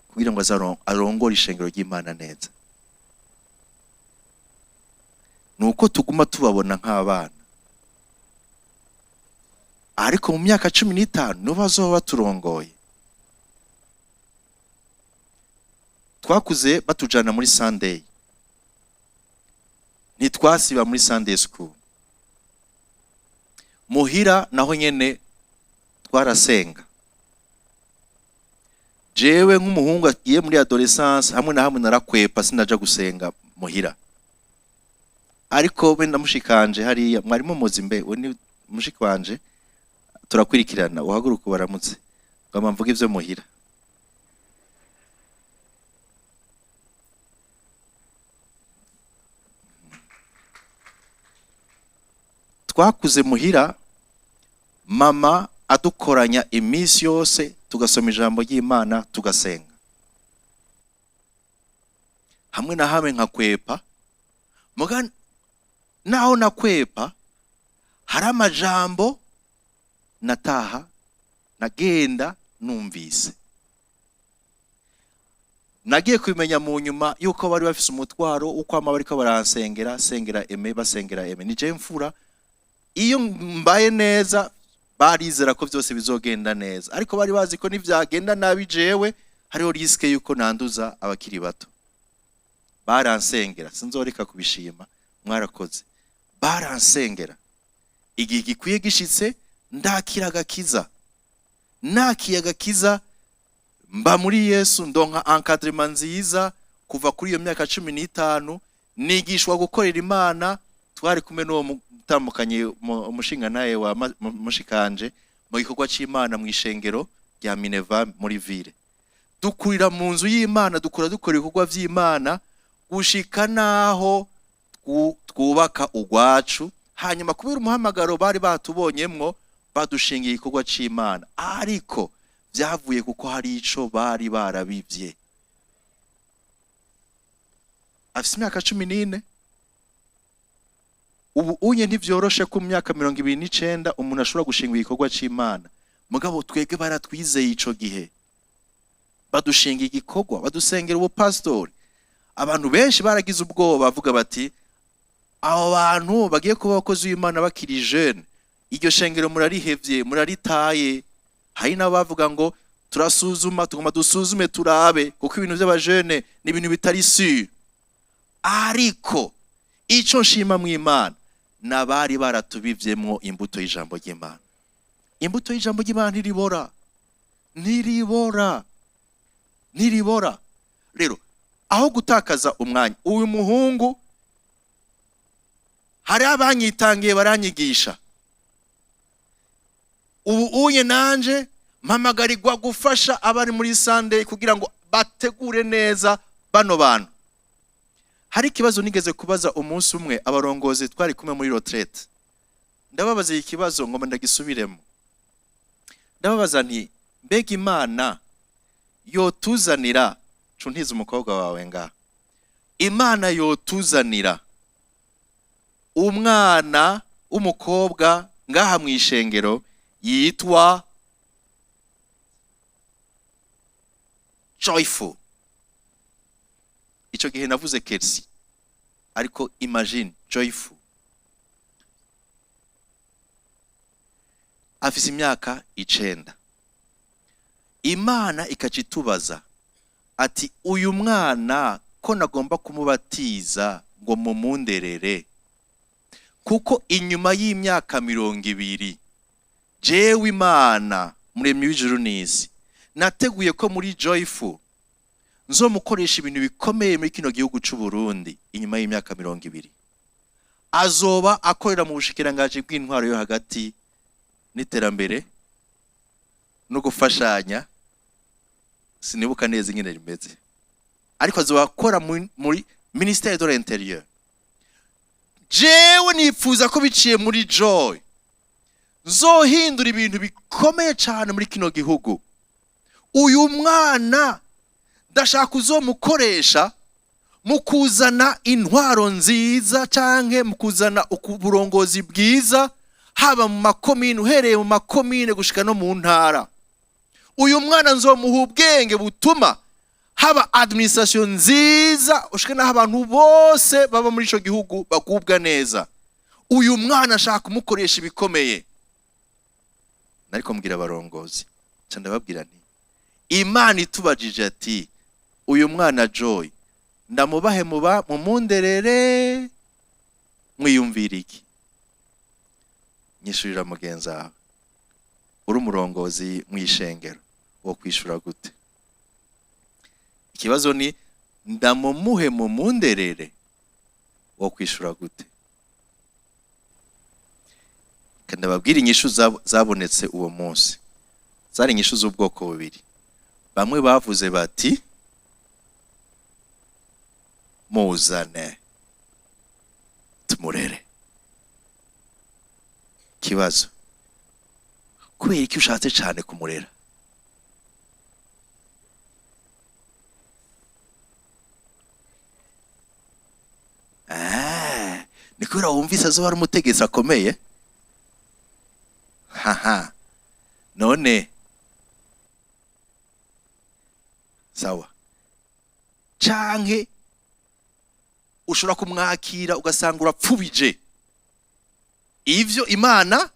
kugira ngo arongore ishengero ry'Imana neza? Nuko tuguma tubabona nk'abana, ariko mu myaka 15 nibo bazoba baturongoye. Twakuze batujana muri Sunday, ntitwasiba muri Sunday school. Muhira naho nyene twarasenga. Jewe nk'umuhungu agiye muri adolescence, hamwe na hamwe narakwepa, sinaja gusenga muhira. Ariko be ndamushikanje hariya, mwari mumuzi mbe, we ni mushiki wanje, turakwirikirana. Uhaguruka baramutse, ngoma mvuga ivyo muhira. Twakuze muhira, mama adukoranya iminsi yose, tugasoma ijambo ry'Imana, tugasenga. Hamwe na hamwe nkakwepa, muga naho nakwepa hari amajambo nataha nagenda numvise. Nagiye kubimenya mu nyuma yuko bari bafise umutwaro uko ama bariko baransengera, sengera eme, basengera eme. Ni je mfura, iyo mbaye neza barizera ko byose bizogenda neza, ariko bari bazi ko nivyagenda nabi jewe hariho risque yuko nanduza abakiri bato. Baransengera, sinzoreka kubishima, mwarakoze. Baransengera igihe gikwiye gishitse, ndakira agakiza. Nakiye agakiza, mba muri Yesu, ndonka encadrement nziza kuva kuri iyo myaka 15, nigishwa gukorera Imana. Twari kumwe n'uwo mutambukanye, umushinga naye wa mushikanje mu gikorwa c'Imana mu ishengero rya Mineva muri ville. Dukurira mu nzu y'Imana, dukora dukora ibikorwa vy'Imana gushika naho twubaka ugwacu. Hanyuma kubera umuhamagaro bari batubonyemwo, badushingiye igikorwa c'Imana, ariko vyavuye kuko hari ico bari barabivye. Afise imyaka 14 ubu unye. Ntivyoroshe ko mu myaka 29 umuntu ashobora gushinga igikorwa c'Imana. Mugabo twebwe baratwizeye ico gihe, badushinga igikorwa, badusengera ubupasitori. Abantu benshi baragize ubwoba, bavuga bati abo bantu bagiye kuba abakozi b'Imana bakiri jeune, iryo shengero murarihevye, muraritaye. Hari n'abavuga ngo turasuzuma, tugomba dusuzume turabe, kuko ibintu by'abajene ni ibintu bitari sûr. Ariko ico nshima mu Imana, nabari baratubivyemwo imbuto y'ijambo ry'Imana. Imbuto y'ijambo ry'Imana ntiribora, ntiribora, ntiribora. Rero aho gutakaza umwanya, uyu muhungu hari abanyitangiye baranyigisha. Ubu unye nanje mpamagarirwa gufasha abari muri Sunday kugira ngo bategure neza bano bantu. Hari ikibazo nigeze kubaza umunsi umwe abarongozi twari kumwe muri retraite. Ndababaza iki kibazo, ngoma ndagisubiremo. Ndababaza nti mbega Imana yotuzanira, cuntiza umukobwa wawe nga, Imana yotuzanira umwana w'umukobwa ngaha mu ishengero yitwa Joyful? Ico gihe navuze Kersi, ariko imagine Joyful afise imyaka 9. Imana ikacitubaza ati uyu mwana ko nagomba kumubatiza ngo mumunderere, kuko inyuma y'imyaka 20 jewe Imana muremyi w'ijuru n'isi nateguye ko muri Joyful Nzomukoresha ibintu bikomeye muri kino gihugu c'u Burundi inyuma y'imyaka 20. Azoba akorera mu bushikiranganji bw'intwaro yo hagati n'iterambere no gufashanya, sinibuka neza ingene rimeze, ariko azoba akora muri ministère de l'Intérieur. Jewe nipfuza ko biciye muri Joy nzohindura ibintu bikomeye cyane muri kino gihugu. Uyu mwana ndashaka uzomukoresha mu kuzana intwaro nziza canke mu kuzana uburongozi bwiza, haba mu makomine, uhereye mu makomine gushika no mu ntara. Uyu mwana nzomuha ubwenge butuma haba administration nziza, ushike n'aho abantu bose baba muri ico gihugu bagubwa neza. Uyu mwana ashaka kumukoresha ibikomeye. Nariko mbwira abarongozi, nca ndababwira nti: "Imana itubajije ati: 'Uyu mwana Joy ndamubahe muba mumunderere,' mwiyumvira iki?" Nyishurira mugenzi wawe. Uri umurongozi mw'ishengero, wo kwishura gute? Ikibazo ni: "Ndamumuhe mumunderere," wo kwishura gute? Kandi ndababwira inyishu zabonetse uwo munsi. Zari inyishu z'ubwoko bubiri. Bamwe bavuze bati: "Muzane tumurere." Kibazo: kubera iki ushatse cyane kumurera? Ah, ni kubera wumvise azoba ari umutegetsi akomeye. Haha, none sawa. Canke ushobora kumwakira ugasanga urapfubije ivyo Imana.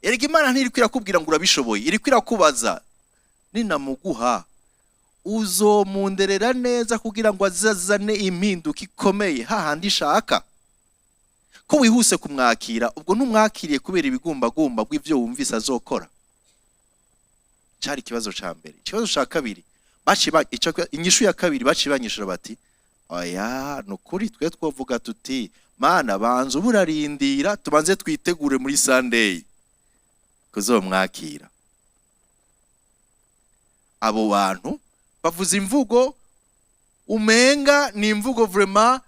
Erega Imana ntiriko irakubwira ngo urabishoboye, iriko irakubaza: "Ninamuguha, uzomunderera neza kugira ngo azazane impinduka ikomeye hahandi ishaka?" Ko wihuse kumwakira, ubwo ntumwakiriye kubera ibigumbagumba bw'ivyo wumvise azokora? Cari ikibazo ca mbere. Ikibazo ca kabiri, inyishu ya kabiri baciye banyishura bati: "Oya, nukuri twe twovuga tuti: 'Mana, banza uburarindira tubanze twitegure muri Sunday kuzomwakira.'" Abo bantu bavuza imvugo umenga ni imvugo vraiment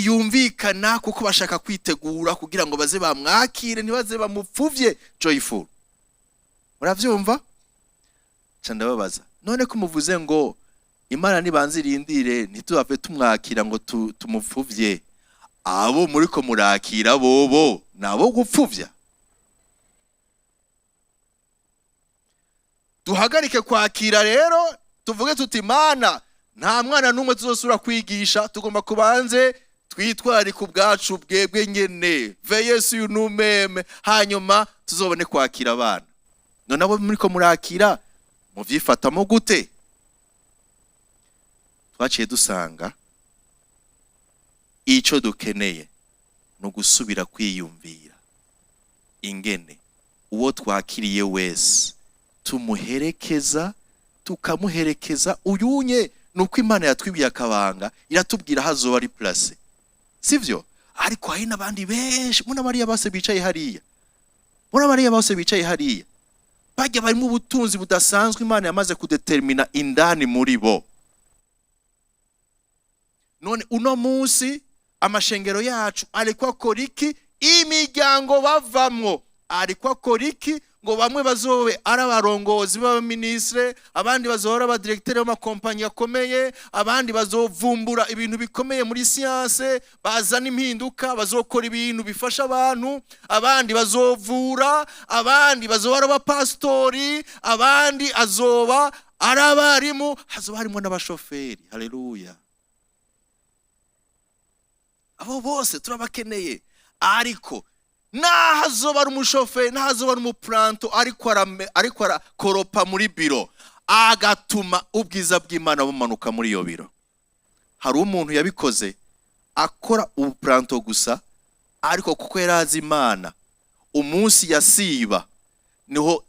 yumvikana, kuko bashaka kwitegura kugira ngo baze bamwakire, ntibaze bamupfuvye. Joyful, muravyumva? Ca ndababaza: "None ko muvuze ngo Imana nibanze irindire, ntitubave tumwakira ngo tumupfuvye, abo muriko murakira bobo nabo gupfuvya? Duhagarike kwakira rero, tuvuge tuti: 'Mana, nta mwana n'umwe tuzosubira kwigisha, tugomba kubanze twitwararika ubwacu bwebwe nyene, veiller sur nous-mêmes, hanyuma tuzobone kwakira abana.' None abo muriko murakira muvyifatamo gute?" Twaciye dusanga ico dukeneye ni ugusubira kwiyumvira ingene uwo twakiriye wese tumuherekeza, tukamuherekeza. Uyunye ni uko Imana yatwibiye akabanga, iratubwira aho azoba ari placé, sivyo? Ariko hari n'abandi benshi. Muna bariya bose bicaye hariya, muri bariya bose bicaye hariya, bajya barimo ubutunzi budasanzwe Imana yamaze kudetermina indani muri bo. None uno munsi amashengero yacu ariko akora iki? Imiryango bavamwo ariko akora iki ngo bamwe bazobe ari abarongozi b'abaminisitire, abandi bazoba abadiregiteri b'amakompanyi akomeye, abandi bazovumbura ibintu bikomeye muri siyanse, bazana impinduka, bazokora ibintu bifasha abantu, abandi bazovura, abandi bazoba ari abapasitori, abandi azoba ari abarimu, hazoba harimo n'abashoferi? Haleluya! Abo bose turabakeneye. Ariko naho azoba ari umushoferi, naho azoba ari umuplanto, ariko arakoropa muri biro, agatuma ubwiza bw'Imana bumanuka muri iyo biro. Hari umuntu yabikoze akora ubuplanto gusa, ariko kuko yari azi Imana, umunsi yasiba niho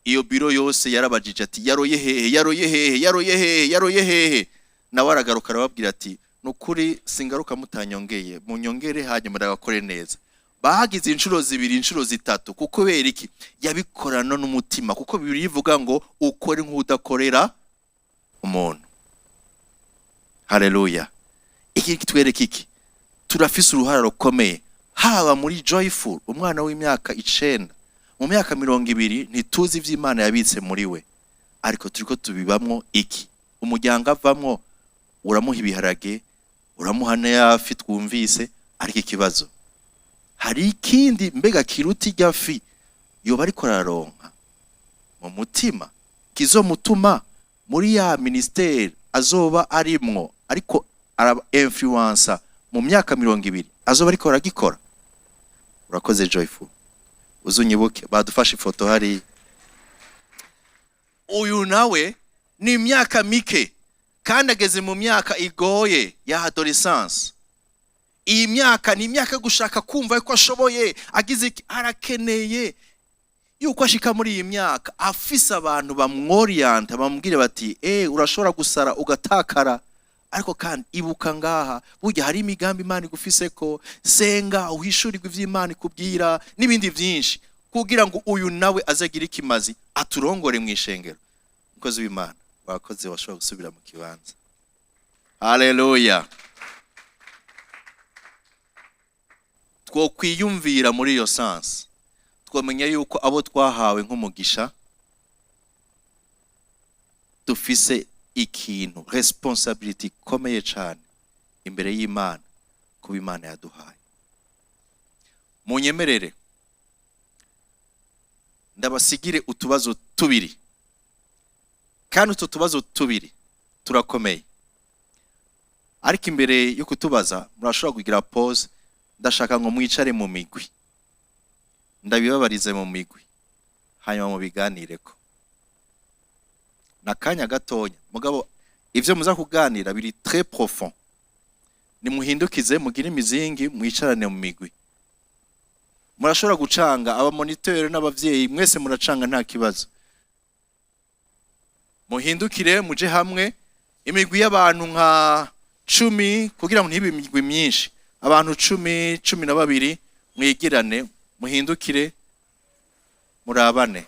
Iyo biro yose yarabajije ati: "Yaroye hehe? Yaroye hehe? Yaroye hehe? Yaroye hehe?" Nawe aragaruka arababwira ati: "Nukuri singaruka mutanyongeye, munyongere, hanyuma ndagakore neza." Bagize inshuro zibiri, inshuro zitatu. Kuko kubera iki? Yabikorana n'umutima, kuko Bibiliya ivuga ngo ukore nk'udakorera umuntu. Haleluya! Iki kitwereka iki? Turafise uruhara rukomeye, haba muri Joyful, umwana w'imyaka 9, mu myaka 20, ntituzi ivy'Imana yabitse muri we, ariko turiko tubibamwo iki? Umuryango avamwo uramuha ibiharage, uramuha n'ayafi twumvise, ariko ikibazo, hari ikindi mbega kiruta irya fi yoba ariko araronka mu mutima, kizomutuma muri ya ministère azoba arimwo, ariko araba influencer mu myaka 20 azoba ariko aragikora? Urakoze Joyful, uzunyibuke badufashe ifoto hariya. Uyu nawe ni imyaka mike kandi ageze mu myaka igoye ya adolescence. Iyi myaka ni imyaka yo gushaka kumva ko ashoboye, agize iki, arakeneye yuko ashika muri iyi myaka afise abantu bamworiyanta, bamubwire bati: "Urashobora gusara ugatakara, ariko kandi ibuka ngaha burya hari imigambi Imana igufise, ko senga uhishurirwe ivy'Imana ikubwira", n'ibindi byinshi, kugira ngo uyu nawe azagire ikimazi aturongore mu ishengero. Umukozi w'Imana, wakoze, washobora gusubira mu kibanza. Haleluya! Twokwiyumvira muri iyo sens, twamenya yuko abo twahawe nk'umugisha dufise ikintu, responsibility ikomeye cyane imbere y'Imana, kuba Imana yaduhaye. Munyemerere ndabasigire utubazo tubiri, kandi utu tubazo tubiri turakomeye. Ariko imbere yo kutubaza, murashobora kugira pause. Ndashaka ngo mwicare mu migwi, ndabibabarize mu migwi, hanyuma mubiganireko nakanya gatonya. Mugabo ivyo muza kuganira biri très profond. Nimuhindukize, mugire imizingi, mwicarane mu migwi. Murashobora gucanga aba moniteur n'abavyeyi, mwese muracanga, nta kibazo. Muhindukire, muje hamwe, imigwi y'abantu nka 10, kugira ngo ntibe imigwi myinshi, abantu 10, 12, mwigirane, muhindukire, murabane.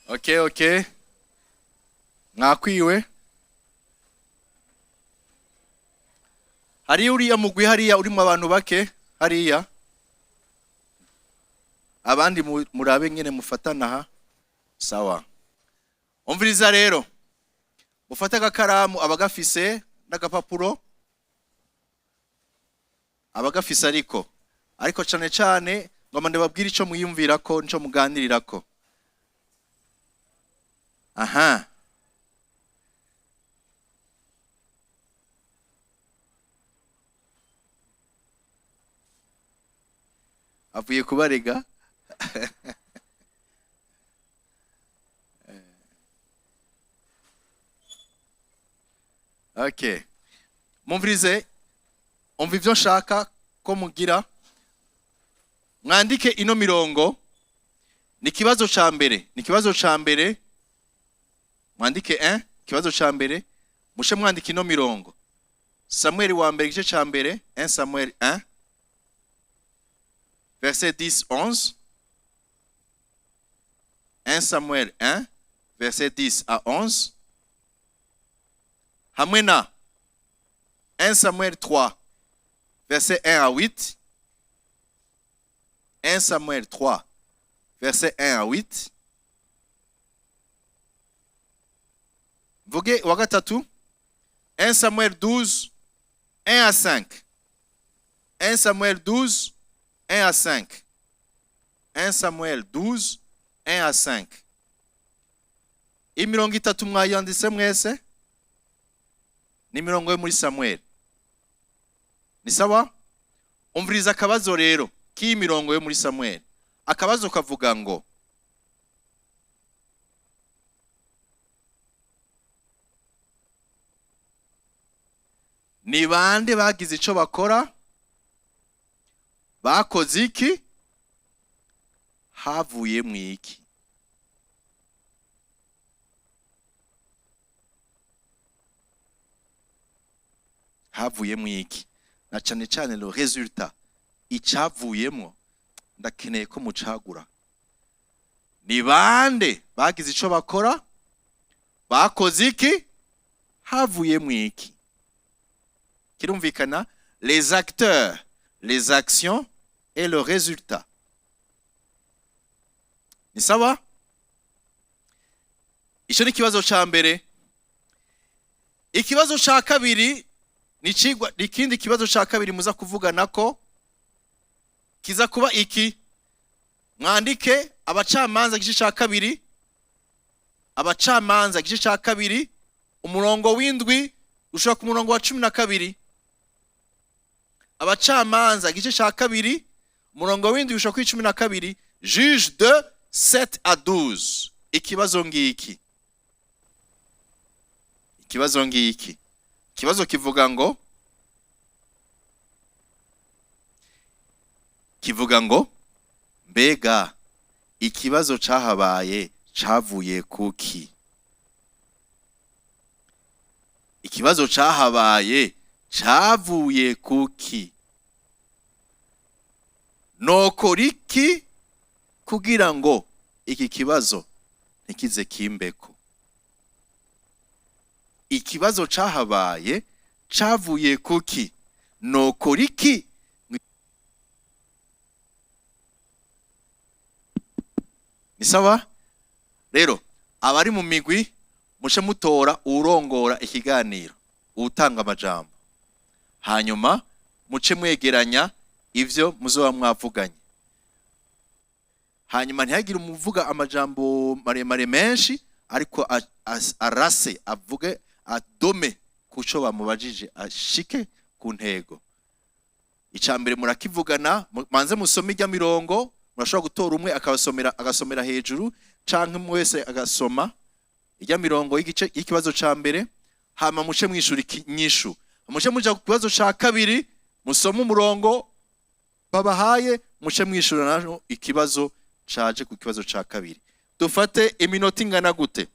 Ok, mwakwiwe. Hariya uriya mugwi hariya urimo abantu bake hariya, abandi murabe nyene mufatana aha. Sawa, umviriza rero, mufate agakaramu abagafise n'agapapuro abagafise, ariko cane cane ngoma ndababwira ico mwiyumvirako nico muganirirako. Aha, avuye kubarega. Okay, mumvirize, umva ivyo nshaka ko mugira. Mwandike ino mirongo. Ni ikibazo ca mbere, ni ikibazo ca mbere. Mwandike 1, ikibazo ca mbere. Mushe mwandike ino mirongo: Samuel wa mbere, igice ca mbere, 1 Samuel 1 verset 10 11, 1 Samuel 1 verset 10 à 11, hamwe na 1 Samuel 3 verset 1 à 8, 1 Samuel 3 verset 1 à 8. Mvuge wa gatatu: 1 Samuel 12 1 à 5, 1 Samuel 12 1 à 5, 1 Samuel 12 1 à 5. Imirongo itatu mwayanditse mwese, ni imirongo yo muri Samuel. Ni sawa. Umviriza akabazo rero k'iyi mirongo yo muri Samuel. Akabazo kavuga ngo: Ni bande bagize ico bakora? Bakoze iki? Havuye mu iki? Havuye mu iki? Na cane cane le résultat, icavuyemwo, ndakeneye ko mucagura. Ni bande bagize ico bakora? Bakoze iki? Havuye mu iki? Kirumvikana? Les acteurs, les actions et le résultat. Ni sawa. Ico ni ikibazo ca mbere. Ikibazo ca kabiri ni icigwa. Ikindi kibazo ca kabiri muza kuvugana ko kiza kuba iki. Mwandike Abacamanza igice ca kabiri, Abacamanza igice ca kabiri, umurongo w'7 ushobora ku murongo wa 12. Abacamanza igice ca kabiri, umurongo w'7 ushobora kuri 12. Juges 2, 7 à 12. Ikibazo ngiki, ikibazo ngiki. Ikibazo kivuga ngo mbega ikibazo cahabaye cavuye kuki? Ikibazo cahabaye cavuye kuki? Nokora iki kugira ngo iki kibazo ntikize kimbeko? Ikibazo cahabaye cavuye kuki? Nokora iki? Ni sawa. Rero abari mu migwi, muce mutora uwurongora ikiganiro, uwutanga amajambo, hanyuma muce mwegeranya ivyo muzoba mwavuganye. Hanyuma ntihagire umuvuga amajambo maremare menshi, ariko arase, avuge, adome kuco bamubajije, ashike ku ntego. Icya mbere murakivugana, manze musome ijya mirongo. Murashobora gutora umwe akabasomera, agasomera hejuru, canke umwe wese agasoma ijya mirongo y'igice y'ikibazo ca mbere. Hama muce mwishura inyishu, muce muja ku kibazo ca kabiri, musome umurongo babahaye, muce mwishura naho ikibazo caje ku kibazo ca kabiri. Dufate iminota ingana gute?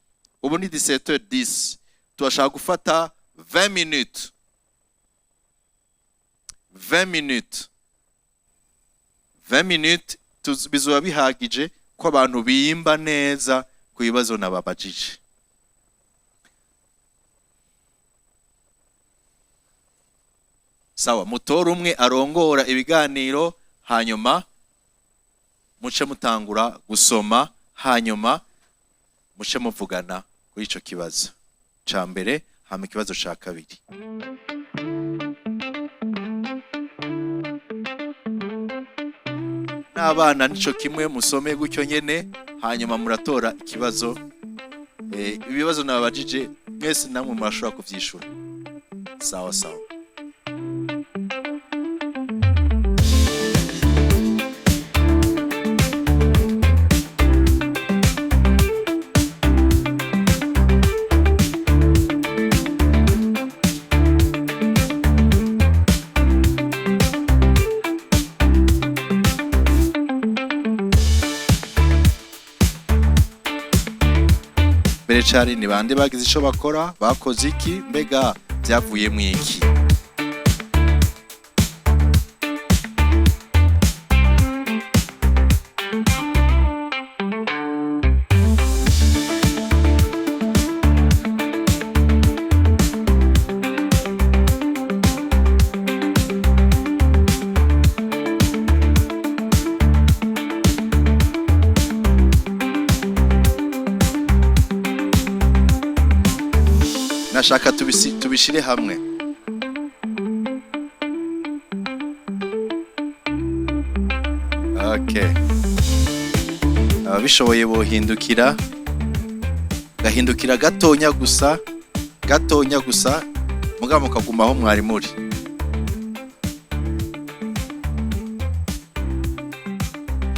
Ubu ni 17h10, turashaka gufata 20 minutes, 20 minutes, 20 minutes. Bizoba bihagije ko abantu bimba neza ku bibazo nababajije. Sawa, mutore umwe arongora ibiganiro, hanyuma muce mutangura gusoma, hanyuma muce muvugana kuri ico kibazo ca mbere, hama ikibazo ca kabiri. N'abana nico kimwe, musome gutyo nyene, hanyuma muratora ikibazo. Ibibazo nababajije mwese namwe murashobora kuvyishura. Sawa sawa. Mbere cari: ni bande bagize ico bakora? Bakoze iki? Mbega byavuye mu iki? Nashaka tubishire hamwe. Okay, ababishoboye bohindukira. Mugahindukira gatonya gusa, gatonya gusa, mugabo mukaguma aho mwari muri.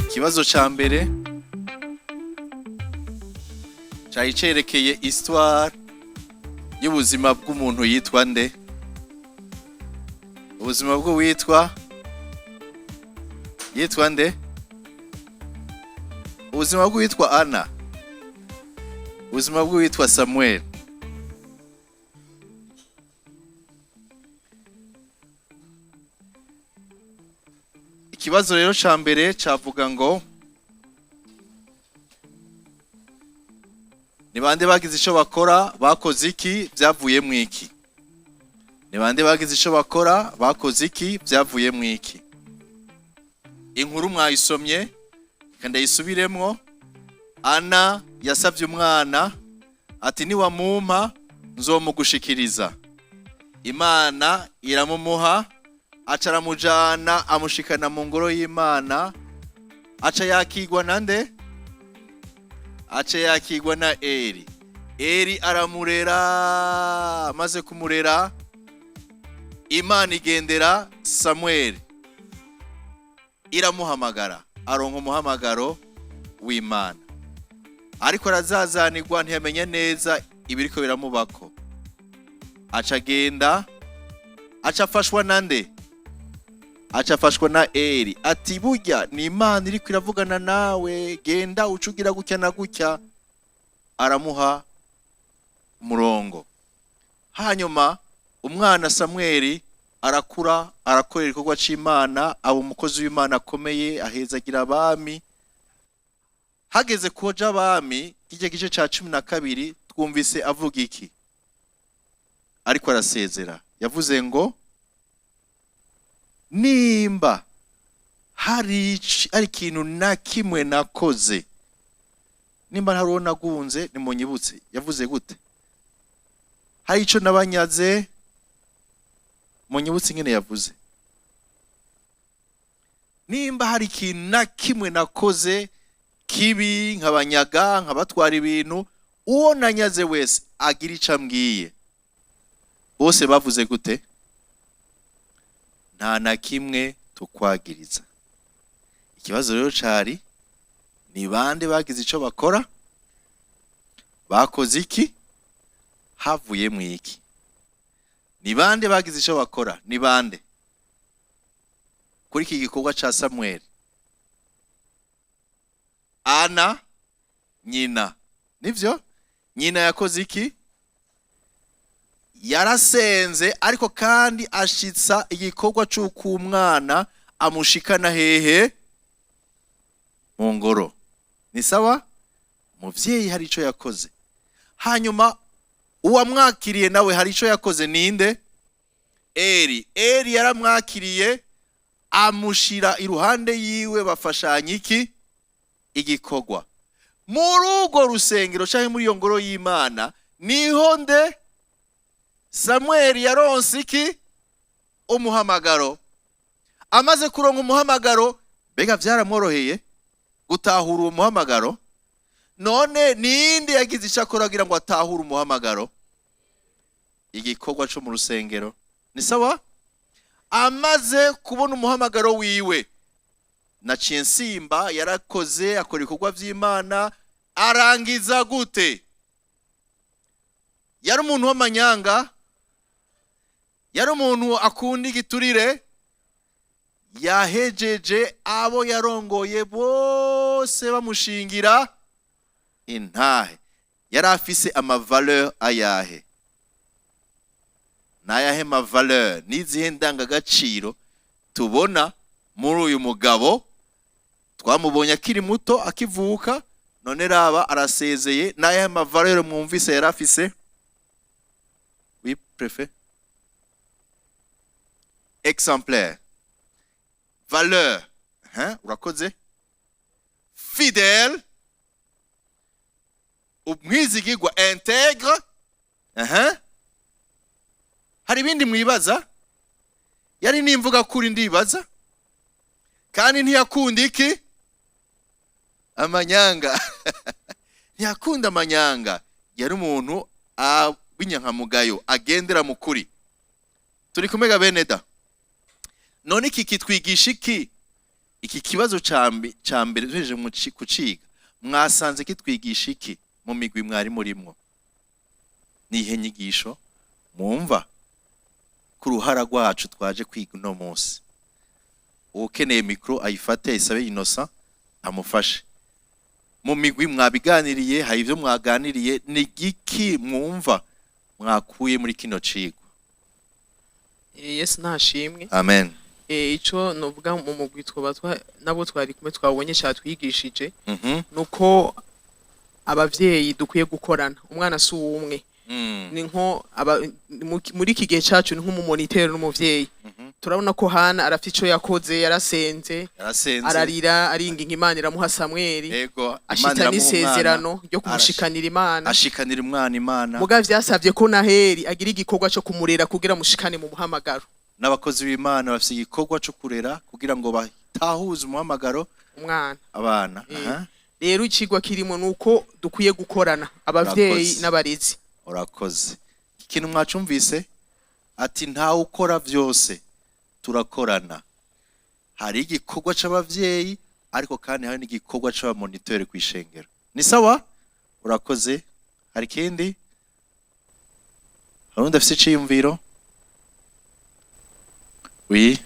Ikibazo ca mbere cari cerekeye histoire y'ubuzima bw'umuntu yitwa nde? Ubuzima bw'uwitwa yitwa nde? Ubuzima bw'uwitwa Ana, ubuzima bw'uwitwa Samuel. Ikibazo rero ca mbere cavuga ngo ni bande bagize ico bakora, bakoze iki, vyavuye mu iki? Ni bande bagize ico bakora, bakoze iki, vyavuye mu iki? Inkuru mwayisomye, reka ndayisubiremwo. Ana yasavye umwana ati niwamumpa nzomugushikiriza. Imana iramumuha, aca aramujana amushikana mu ngoro y'Imana, aca yakigwa na nde? Aca yakigwa na Eli. Eli aramurera, amaze kumurera Imana igendera Samuel iramuhamagara, aronka umuhamagaro w'Imana. Ariko arazazanirwa, ntiyamenya neza ibiriko biramubako. Aca agenda, aca afashwa na nde? Aca afashwa na Eli. Ati burya ni Imana iriko iravugana nawe, genda ucugira gutya na gutya. Aramuha umurongo. Hanyuma umwana Samweli arakura, arakorera igikorwa c'Imana, aba umukozi w'Imana akomeye, ahezagira abami. Hageze kuja abami, kijya gice ca 12, twumvise avuga iki? Ariko arasezera. Yavuze ngo nimba hari ikintu na kimwe nakoze, nimba hari uwo nagunze nimunyibutse. Yavuze gute? Hari ico nabanyaze, munyibutse ingene yavuze. Nimba hari ikintu na kimwe nakoze kibi, nkabanyaga, nkabatwara ibintu, uwo nanyaze wese agira ico ambwiye. Bose bavuze gute? Nta na kimwe tukwagiriza. Ikibazo rero cari ni bande bagize ico bakora, bakoze iki, havuye mu iki? Ni bande bagize ico bakora, ni bande kuri iki gikorwa ca Samuel? Ana nyina, nivyo? Nyina yakoze iki? Yarasenze, ariko kandi ashitsa igikorwa c'uko umwana amushikana hehe? Mu ngoro. Ni sawa? Umuvyeyi hari ico yakoze. Hanyuma uwamwakiriye nawe hari ico yakoze, ninde? Eli. Eli yaramwakiriye, amushira iruhande yiwe, bafashanya iki? Igikorwa. Muri urwo rusengero canke muri iyo ngoro y'Imana niho nde? Samuel yaronse iki? Umuhamagaro. Amaze kuronka umuhamagaro, mbega vyaramworoheye gutahura uwo muhamagaro? None ninde yagize ico akora kugira ngo atahure umuhamagaro? Igikorwa co mu rusengero. Ni sawa? Amaze kubona umuhamagaro wiwe, naciye nsimba, yarakoze, akora ibikorwa vy'Imana, arangiza gute? Yari umuntu w'amanyanga, yari umuntu akunda igiturire, yahejeje abo yarongoye bose bamushingira intahe. Yari afise amavaleur ayahe? N'ayahe mavaleur? N'izihe ndangagaciro tubona muri uyu mugabo? Twamubonye akiri muto, akivuka, none raba arasezeye. N'ayahe mavaleur mwumvise yari afise? Oui, préfet. Exemplaire. Valeur. Hein? Urakoze? Fidèle. Umwizigirwa, intègre. Hein? Hari ibindi mwibaza? Yari nimvuga kuri ndibaza. Kandi ntiyakunda iki? Amanyanga. Ntiyakunda amanyanga. Yari umuntu w'inyankamugayo, agendera mu kuri. Turi kumega, bene da? None iki kitwigisha iki? Iki kibazo ca mbere duhejeje kuciga, mwasanze kitwigisha iki mu migwi mwari murimwo? Nihe nyigisho mwumva ku ruhara rwacu twaje kwiga uno munsi? Ukeneye micro ayifate, ayisabe Innocent amufashe. Mu migwi mwabiganiriye, hari ibyo mwaganiriye, ni giki mwumva mwakuye muri kino cigwa? Yesu ntashimwe. Amen. Ico novuga, mu mugwi twoba nabo twari kumwe twabonye catwigishije nuko abavyeyi dukwiye gukorana. Umwana si uwumwe. Ni nko muri iki gihe cacu ni nk'umu moniteur n'umuvyeyi. Turabona ko Hana arafite ico yakoze, yarasenze, yarasenze, ararira, aringinga Imana, iramuha Samweli, Imana ashita iramuha n'isezerano umwana, ryo kumushikanira Imana. Ashikanira umwana Imana. Muga vyasavye ko na Heri agira igikorwa co kumurera kugira mushikane mu muhamagaro. N'abakozi b'Imana bafite igikorwa cyo kurera kugira ngo batahuze umuhamagaro umwana. Abana. Aha. Rero icigwa kirimo nuko dukwiye gukorana, abavyeyi Urakoze. n'abarezi. Urakoze. Ikintu mwacumvise, ati ntawe ukora byose, turakorana. Hari igikorwa c'abavyeyi, ariko kandi hari n'igikorwa c'aba moniteur kw'ishengero. Ni sawa, urakoze. Hari ikindi? Hari undi afise iciyumviro? Oui.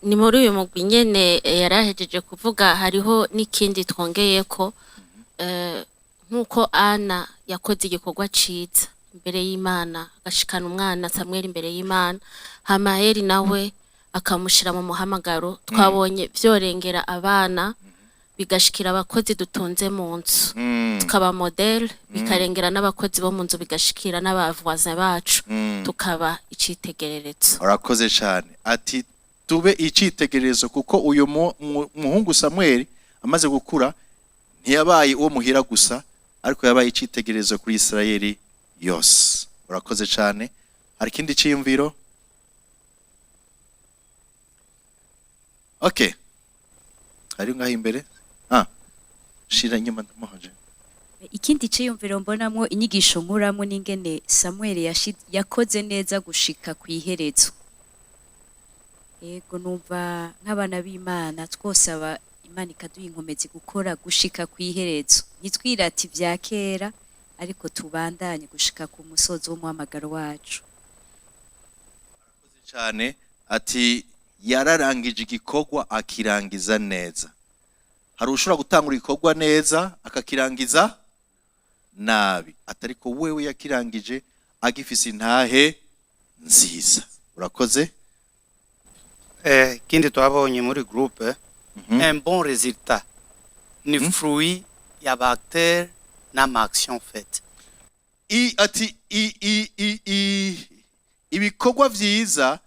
Ni muri uyu mugwi nyene, yarahejeje kuvuga, hariho n'ikindi twongeyeko. Nk'uko Ana yakoze igikorwa ciza imbere y'Imana, agashikana umwana Samweli imbere y'Imana, hama Heri nawe akamushira mu muhamagaro, twabonye vyorengera abana, bigashikira abakozi dutunze mu nzu, tukaba modèle, bikarengera n'abakozi bo mu nzu, bigashikira n'aba voisins bacu, tukaba icitegererezo. Urakoze cyane. Ati tube icitegererezo, kuko uyu muhungu Samweli amaze gukura ntiyabaye uwo muhira gusa, ariko yabaye icitegererezo kuri Isirayeli yose. Urakoze cyane. Hari ikindi ciyumviro? Okay, hari ngaho imbere. Shira inyuma, ndamuhaje. Ikindi ciyumviro mbonamwo, inyigisho nkuramo, n'ingene Samuel yakoze neza gushika ku iherezo. Yego, numva nk'abana b'Imana twosaba Imana ikaduha inkomezi gukora gushika ku iherezo, ntitwirate ibya kera, ariko tubandanye gushika ku musozo w'umuhamagaro wacu. Cyane. Ati yararangije igikorwa, akirangiza neza. Hari ushobora gutangura igikorwa neza akakirangiza nabi, atariko wewe yakirangije agifise intahe nziza. Urakoze. Ikindi twabonye muri groupe, un bon résultat ni fruit y'aba acteur n'ama action faite. Ati ibikorwa vyiza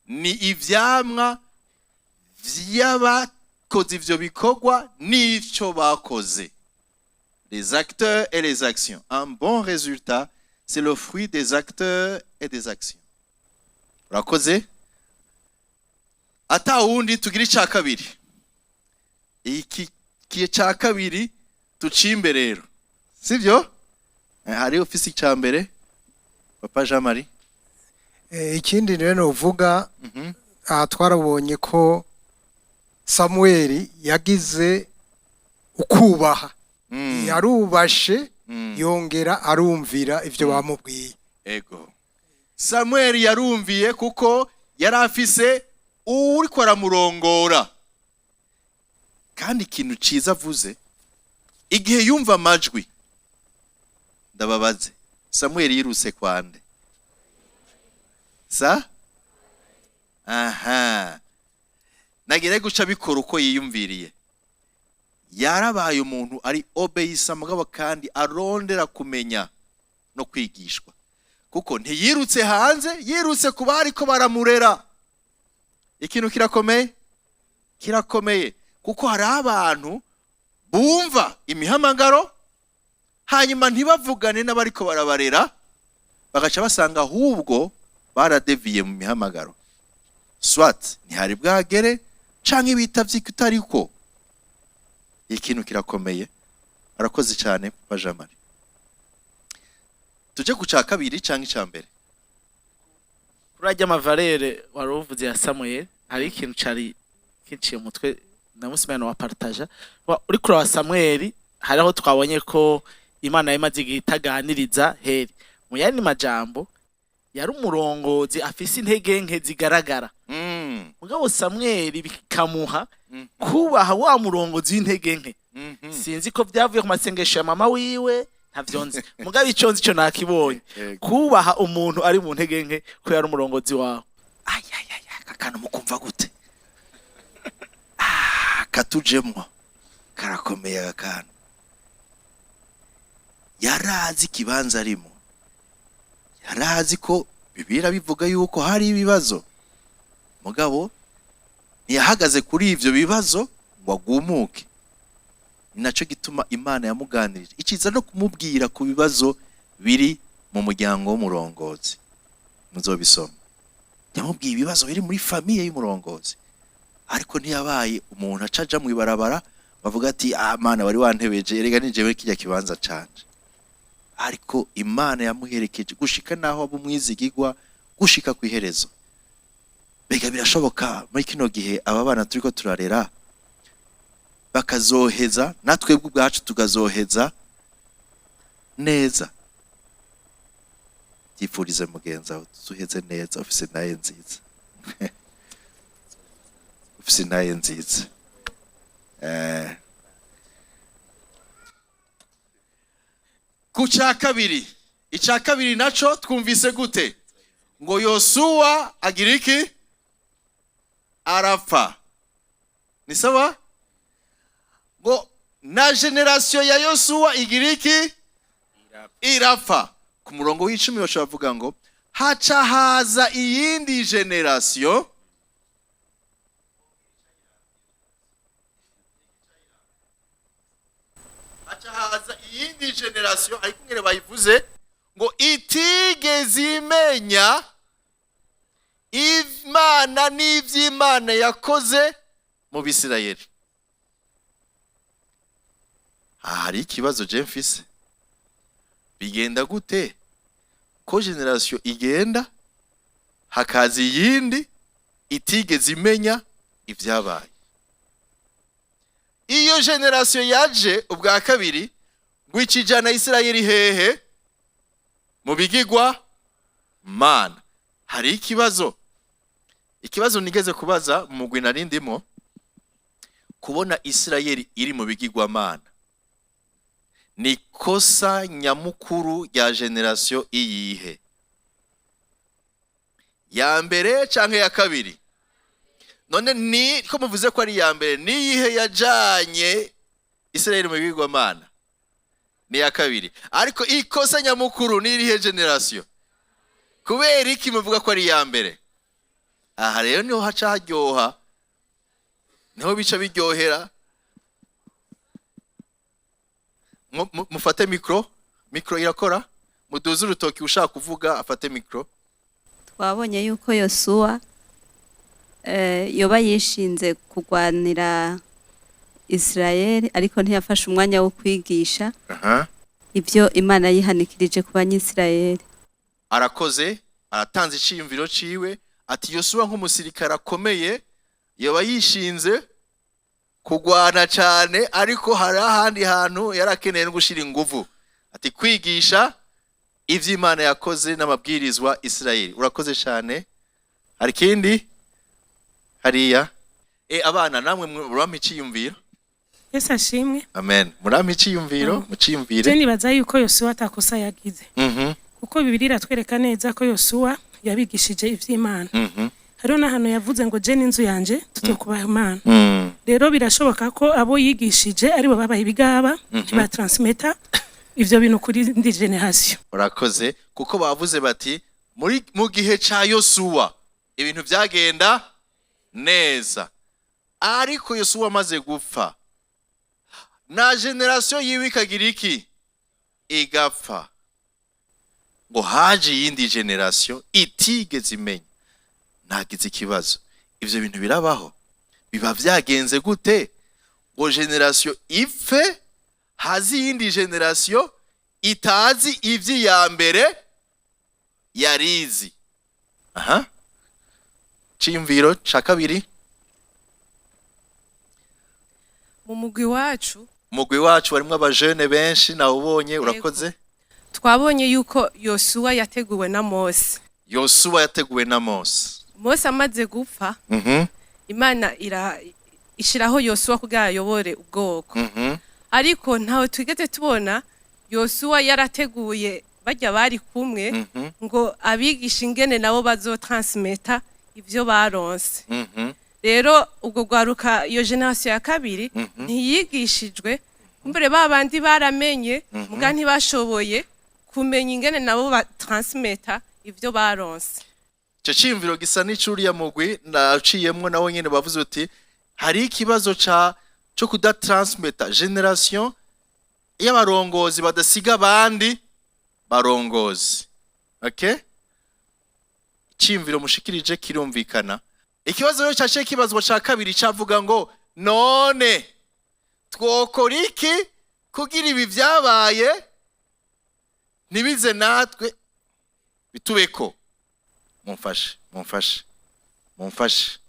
ni ivyamwa vy'abakoze ivyo bikorwa n'ivyo bakoze, les acteurs et les actions. Un bon résultat, c'est le fruit des acteurs et des actions. Urakoze. Ata wundi, tugira icya kabiri. Iki cya kabiri tucimbe rero, sibyo? Hari ufise icya mbere, papa Jean Marie? Ikindi rero novuga, aha twarabonye ko Samuel yagize ukubaha, yarubashe, yongera arumvira ivyo bamubwiye. Ego, Samuel yarumviye kuko yari afise uwuriko aramurongora. Kandi ikintu ciza avuze, igihe yumva amajwi, ndababaze, Samuel yirutse kwande sa? Aha nagere guca bikora uko yiyumviriye. Yarabaye umuntu ari obéissant, mugabo kandi arondera kumenya no kwigishwa, kuko ntiyirutse hanze, yirutse ku bariko baramurera. Ikintu kirakomeye, kirakomeye, kuko hari abantu bumva imihamagaro, hanyuma ntibavugane n'abariko barabarera, bagaca basanga ahubwo baradeviye mu mihamagaro, soit ntihari bwagere canke bitavye kutariko. Ikintu kirakomeye. Arakoze cyane Papa Jean Marie. Tuje ku cya kabiri cyangwa icya mbere? Kuri ajya ama valeurs wari uvuze ya Samuel, hari ikintu cari kinciye umutwe na musimano wa partaja. Uri kuraba Samuel, hari aho twabonye ko Imana yamaze igihe itaganiriza Heri. Mu yandi majambo, yari umurongozi afise intege nke zigaragara. Mugabo Samuel bikamuha kubaha wa murongozi w'intege nke. Sinzi ko byavuye ku masengesho ya mama wiwe, ntavyo nzi, mugabo ico nzi, ico nakibonye, kubaha umuntu ari mu ntege nke ko yari umurongozi wawe. Aka kantu mukumva gute? Ah, katujemwo karakomeye aka kantu. Yarazi ikibanza arimo, yarazi ko Bibiliya bivuga yuko hari ibibazo, mugabo ntiyahagaze kuri ivyo bibazo ngo agumuke. Ni naco gituma Imana yamuganirije, ikiza no kumubwira ku bibazo biri mu muryango w'umurongozi. Muzobisoma, yamubwiye ibibazo biri muri famille y'umurongozi, ariko ntiyabaye umuntu aca aja mu ibarabara bavuga ati: "Ah Mana, wari wantebeje, erega ni jewe kijya kibanza canje." Ariko Imana yamuherekeje gushika naho aba umwizigigwa gushika ku iherezo. Mbega birashoboka muri kino gihe aba bana turiko turarera bakazoheza, natwebwe ubwacu tukazoheza neza? Byifurize mugenzi wawe, tuzuheze neza. Ufise naye nziza, ufise naye nziza. Ku cya kabiri, icya kabiri naco twumvise gute? Ngo Yosuwa agira iki? Arapfa. Ni sawa? Ngo na génération ya Yosuwa igira iki? Irapfa. Ku murongo w'10 bashobora bavuga ngo haca haza iyindi génération. Haca haza iyindi génération, ariko ingene bayivuze ngo itigeze imenya Imana n'ivy'Imana yakoze mu Bisirayeli. Aha hari ikibazo je mfise: bigenda gute ko génération igenda, hakaza iyindi itigeze imenya ibyabaye? Iyo génération yaje ubwa kabiri ngo ikijana Isirayeli hehe? Mu bigigwa mana. Hari ikibazo, ikibazo nigeze kubaza mu mugwi nari ndimo: kubona Isirayeli iri mu bigirwamana ni kosa nyamukuru rya génération iyihe, ya mbere canke ya kabiri? None ni ko muvuze ko ari iya mbere, niyihe yajanye Isirayeli mu bigirwamana? Ni iya kabiri. Ariko ikosa nyamukuru ni irihe génération? Kubera iki muvuga ko ari iya mbere? Aha rero niho haca haryoha, niho bica biryohera. Mufate micro, micro irakora. Muduze urutoki, ushaka kuvuga afate micro. Twabonye yuko Yosuwa yoba yishinze kurwanira Israel, ariko ntiyafashe umwanya wo kwigisha ibyo Imana yihanikirije ku Banyisirayeli. Arakoze, aratanze iciyumviro ciwe, ati Yosuwa nk'umusirikare akomeye yoba yishinze kugwana cyane, ariko hari ahandi hantu yari akeneye no gushira inguvu, ati kwigisha ivy'Imana yakoze n'amabwirizwa Isirayeli. Urakoze cyane. Hari ikindi hariya? Abana namwe murampa iciyumviro. Yesu ashimwe. Amen. Murampa iciyumviro. Muciyumvire. Je nibaza yuko Yosuwa atakosa yagize, kuko Bibiliya iratwereka neza ko Yosuwa yabigishije ivy'Imana. Hariho n'ahantu yavuze ngo: "Je n'inzu yanje tuzokubaha Imana." Rero birashoboka ko abo yigishije aribo babaye ibigaba, ntibatransmeta ivyo bintu kuri indi génération. Urakoze, kuko bavuze bati muri mu gihe ca Yosuwa ibintu byagenda neza, ariko Yosuwa amaze gupfa na génération yiwe ikagira iki? Igapfa. Ngo haje iyindi génération itigeze imenya. Nagize ikibazo: ivyo bintu birabaho? Biba vyagenze gute ngo génération ipfe, Hazi iyindi génération itazi ivy'iya mbere yarizi. Aha, ciyumviro ca kabiri. Mu mugwi wacu, Mugwi wacu warimwo abajene benshi, nawubonye, urakoze. Twabonye yuko Yosuwa yateguwe na Mose. Yosuwa yateguwe na Mose. Mose amaze gupfa, Imana ira ishiraho Yosuwa kugira ayobore ubwoko. Ariko ntawe twigeze tubona Yosuwa yarateguye bajya bari kumwe ngo abigisha ingene nabo bazotransmeta ivyo baronse. Rero ubwo rwaruka, iyo génération ya kabiri, ntiyigishijwe. Kumbure ba bandi baramenye, muga ntibashoboye kumenya ingene nabo batransmeta ivyo baronse. Ico ciyumviro gisa n'icuriya mugwi naciyemwo, nawo nyene bavuze uti hari ikibazo ca co kudatransmeta, génération y'abarongozi badasiga abandi barongozi. Okay, iciyumviro mushikirije kirumvikana. Ikibazo rero caciye kibazwa ca kabiri cavuga ngo: none twokora iki kugira ibi vyabaye ntibize natwe bitubeko? Mumfashe, mumfashe, mumfashe.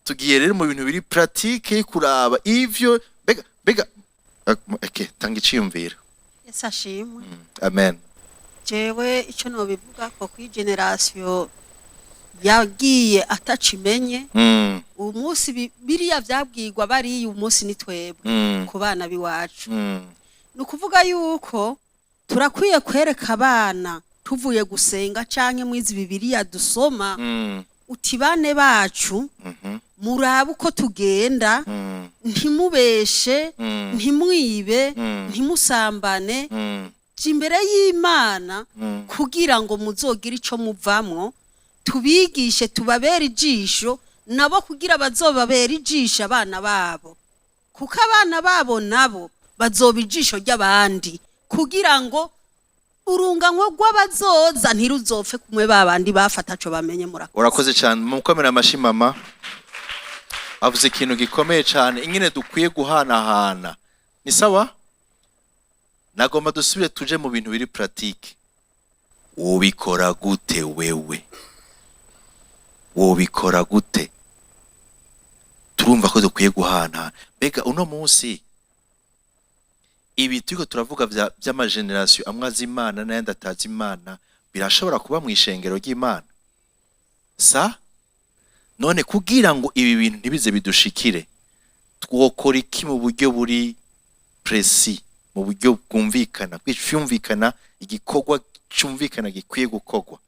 Tugiye rero mu bintu biri pratique yo kuraba ivyo. Mbega, okay, tanga iciyumviro. Yesu ashimwe. Amen. Jewe icyo nobivuga ko kuri génération yagiye atacimenye, uyu munsi biriya vyabwirwa bariya, uyu munsi ni twebwe ku bana b'iwacu. Ni ukuvuga yuko turakwiye kwereka abana tuvuye gusenga canke mwizi Bibiliya dusoma, uti: bane bacu, murabe uko tugenda, ntimubeshe, ntimwibe, ntimusambane, jya imbere y'Imana kugira ngo muzogire ico muvamwo. Tubigishe, tubabere ijisho nabo kugira bazobabere ijisho abana babo, kuko abana babo nabo bazoba ijisho ry'abandi, kugira ngo urunganwe rw'abazoza ntiruzopfe kumwe babandi bafata co bamenye. Murakoze. Urakoze cyane, mukomere amashi. Mama avuze ikintu gikomeye cyane, ingene dukwiye guhanahana. Ni sawa, nagomba dusubire tuje mu bintu biri pratique. Wobikora gute wewe? Wobikora gute? Turumva ko dukwiye guhanahana. Mbega uno munsi ibi turiko turavuga vy'ama génération amwe azi Imana n'ayandi atazi Imana birashobora kuba mu ishengero ry'Imana? Sa none kugira ngo ibi bintu ntibize bidushikire, twokora iki mu buryo buri précis, mu buryo bwumvikana, bw'icyumvikana, igikorwa cyumvikana gikwiye gukorwa,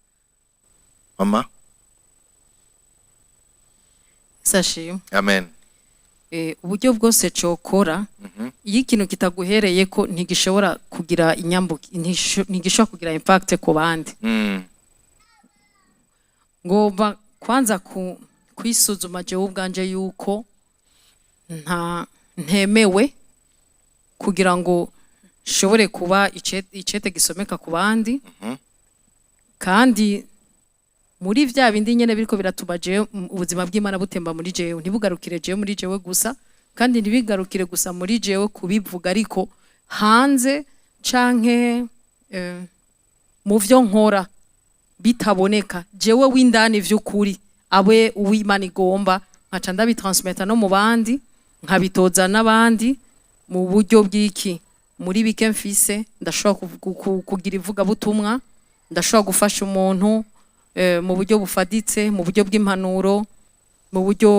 mama? Sashimwe. Amen. Uburyo bwose cokora, iyo ikintu kitaguhereye ko ntigishobora kugira inyambuki, ntigishobora kugira impact ku bandi. Ngomba kwanza kwisuzuma jewe ubwanje yuko nta ntemewe kugira ngo nshobore kuba icete gisomeka ku bandi. Kandi muri vya bindi nyene biriko biratuma jewe ubuzima bw'Imana butemba muri jewe, ntibugarukire jewe muri jewe gusa, kandi ntibigarukire gusa muri jewe kubivuga, ariko hanze canke mu vyo nkora bitaboneka, jewe w'indani vy'ukuri abe uw'Imana igomba, nkaca ndabitransmeta no mu bandi, nkabitoza n'abandi mu buryo bw'iki muri bike mfise. Ndashobora kugira ivugabutumwa, ndashobora gufasha umuntu mu buryo bufaditse, mu buryo bw'impanuro, mu buryo